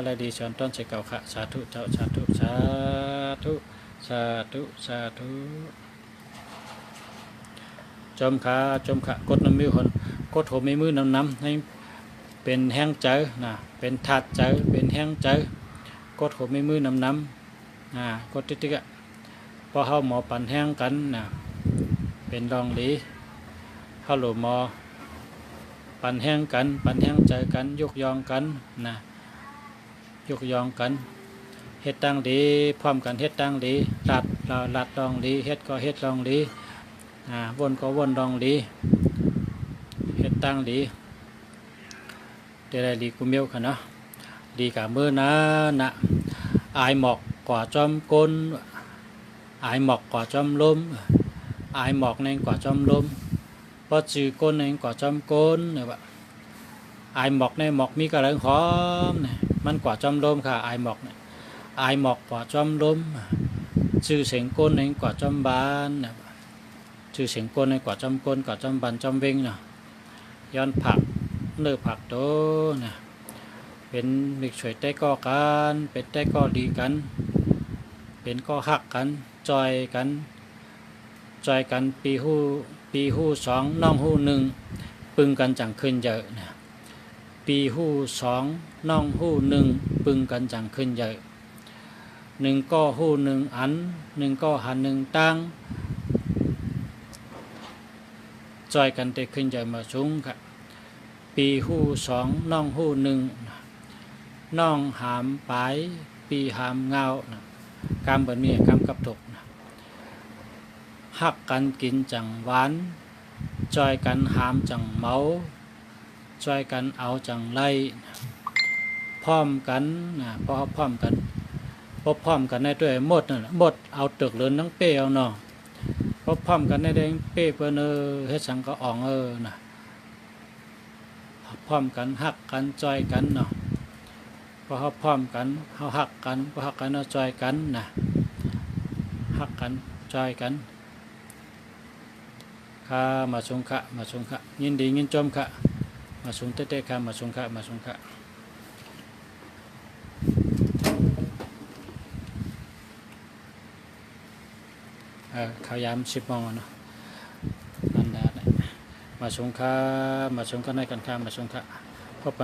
သေၵဝ်ႇၶႃႈ။ သႃႇထုၸဝ်ႈ သႃႇထု သႃႇထု သႃႇထု သႃႇထု။ ၸွမ်းၶႃႈ ၸွမ်းၶႃႈ ၵူတ်းၼမ်ႉမိုဝ်းၶွၼ်ႈ ၵူတ်းႁူဝ်မႄႈမိုဝ်းၼမ်ၼမ် ႁႂ်ႈပဵၼ်ႁႅင်းၸႂ်ၼႃႇ ပဵၼ်ထၢတ်ႈၸႂ် ပဵၼ်ႁႅင်းၸႂ် ၵူတ်းႁူဝ်မႄႈမိုဝ်းၼမ်ၼမ်ၼႃႇ ၵူတ်းတိၵ်းတိၵ်းဢႃႈ။ ပေႃးႁဝ်းမေႃပၼ်ႁႅင်းၵၼ်ၼႃႇ ပဵၼ်လွင်ႈလီ ႁဝ်းလူဝ်ႇမေႃပၼ်ႁႅင်းၵၼ် ပၼ်ႁႅင်းၸႂ်ၵၼ် ယုၵ်ႉယွင်ႈၵၼ်ၼႃႇ ယုၵ်ႉယွင်ႈၵၼ် ႁဵတ်းတၢင်းလီ ၽွမ်ႉၵၼ်ႁဵတ်းတၢင်းလီ လၢတ်ႈ လၢတ်ႈလွင်ႈလီ ႁဵတ်းၵေႃႈႁဵတ်းလွင်ႈလီ ဢႃႇ ဝူၼ်ႉၵေႃႈဝူၼ်ႉလွင်ႈလီ ႁဵတ်းတၢင်းလီ တေလႆႈလီၵူႈမဵဝ်းၶႃႈၼေႃႈ။ လီၵႃႈမိူဝ်းၼႃႈၼႃႈ ဢၢႆမွၵ်ႇၵႂႃႇၸွမ်းၵူၼ်း ဢၢႆမွၵ်ႇၵႂႃႇၸွမ်းလူမ်း ဢၢႆမွၵ်ႇၼႆႉၵႂႃႇၸွမ်းလူမ်း ပေႃးၸိုဝ်ႈၵူၼ်းၼႆႉၵႂႃႇၸွမ်းၵူၼ်းၼႆဝႃႇ။ ဢၢႆမွၵ်ႇၼႆႉ မွၵ်ႇမီးၵႃႈလႂ်ႁွမ်ၼႆႉ မၼ်းၵႂႃႇၸွမ်းလူမ်းၶႃႈ ဢၢႆမွၵ်ႇၼႆႉ ဢၢႆမွၵ်ႇၵႂႃႇၸွမ်းလူမ်း ၸိုဝ်ႈသဵင်ၵူၼ်းၼႆႉၵႂႃႇၸွမ်းဝၢၼ်ၼႆႉ ၸိုဝ်ႈသဵင်ၵူၼ်းၼႆႉၵႂႃႇၸွမ်းၵူၼ်း ၵႂႃႇၸွမ်းဝၢၼ်ႈၸွမ်းဝဵင်းၼေႃႈ။ ယွၼ်းၽၢၵ်ႇၼိူဝ်ႉၽၢၵ်ႇတူဝ်ၼႃႇ ပဵၼ်မိတ်ႈသူၺ်ႇတႆးၵေႃႉၵၼ် ပဵၼ်တႆးၵေႃႉလီၵၼ် ပဵၼ်ၵေႃႉႁၵ်ႉၵၼ် ၸွႆႈၵၼ် ၸွႆႈၵၼ် ပီႈႁူႉ ပီႈႁူႉသွင် ၼွင်ႉႁူႉၼိုင်ႈ ပိုင်ႈၵၼ်ၸင်ႇၶိုၼ်ႈယႂ်ႇၼႃႇ။ ပီႈႁူႉသွင် ၼွင်ႉႁူႉၼိုင်ႈ ပိုင်ႈၵၼ်ၸင်ႇၶိုၼ်ႈယႂ်ႇ။ ၼိုင်ႈၵေႃႉႁူႉၼိုင်ႈဢၼ် ၼိုင်ႈၵေႃႉႁၼ်ၼိုင်ႈတၢင်း ၸွႆႈၵၼ်တေၶိုၼ်ႈယႂ်ႇမႂ်ႇသုင်ၶႃႈ။ ပီႈႁူႉသွင် ၼွင်ႉႁူႉၼိုင်ႈ ၼွင်ႉႁၢမ်ပၢႆ ပီႈႁၢမ်ငဝ်ႈၼႃႇ ၵႂၢမ်းပိူၼ်ႈမီး ၵႂၢမ်းၵပ်းထုၵ်ႇၼႃႇ။ ႁၵ်ႉၵၼ်ၵိၼ်ၸင်ႇဝၢၼ် ၸွႆႈၵၼ်ႁၢမ်ၸင်ႇမဝ် ၸွႆႈၵၼ်ဢဝ်ၸင်ႇလႆႈ ၽွမ်ႉၵၼ်ၼႃႇ ပေႃးၽွမ်ႉၵၼ် ပေႃးၽွမ်ႉၵၼ်ၼႆႉ တူၺ်းမူတ်းၼၼ်ႉၼႃႇ မူတ်းဢဝ်တိုၵ်းလိူၼ်တင်းပေႉဢဝ်ၼေႃႈ ပေႃးၽွမ်ႉၵၼ်ၼႆႉ လႆႈပေႉပိူၼ်ႈဢေႃႈ ႁဵတ်းသင်ၵေႃႈဢွင်ႇဢေႃႈၼႃႇ ၽွမ်ႉၵၼ် ႁၵ်ႉၵၼ် ၸွႆႈၵၼ်ၼေႃႈ ပေႃးႁဝ်းၽွမ်ႉၵၼ် ႁဝ်းႁၵ်ႉၵၼ် ပေႃးႁၵ်ႉၵၼ် ႁဝ်းၸွႆႈၵၼ်ၼႃႇ ႁၵ်ႉၵၼ် ၸွႆႈၵၼ် ၶႃႈ မႂ်ႇသုင်ၶႃႈ မႂ်ႇသုင်ၶႃႈ ယိၼ်းလီယိၼ်းၸူမ်းၶႃႈ မႂ်ႇသုင်တႄႉတႄႉၶႃႈ မႂ်ႇသုင်ၶႃႈ မႂ်ႇသုင်ၶႃႈ။ ဢိူဝ်ႈ ၶၢဝ်းယၢမ်းသိပ်းမူင်းယဝ်ႉၼေႃႈ ၼၼ်ႉလႄႈ မႂ်ႇသုင်ၶႃႈ မႂ်ႇသုင်ၶႃႈ ၼႆၵွၼ်ႇၶႃႈ မႂ်ႇသုင်ၶႃႈ ထူပ်းၵၼ်ထႅ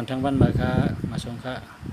င်ႈဝၼ်းမႂ်ႇၶႃႈ မႂ်ႇသုင်ၶႃႈ။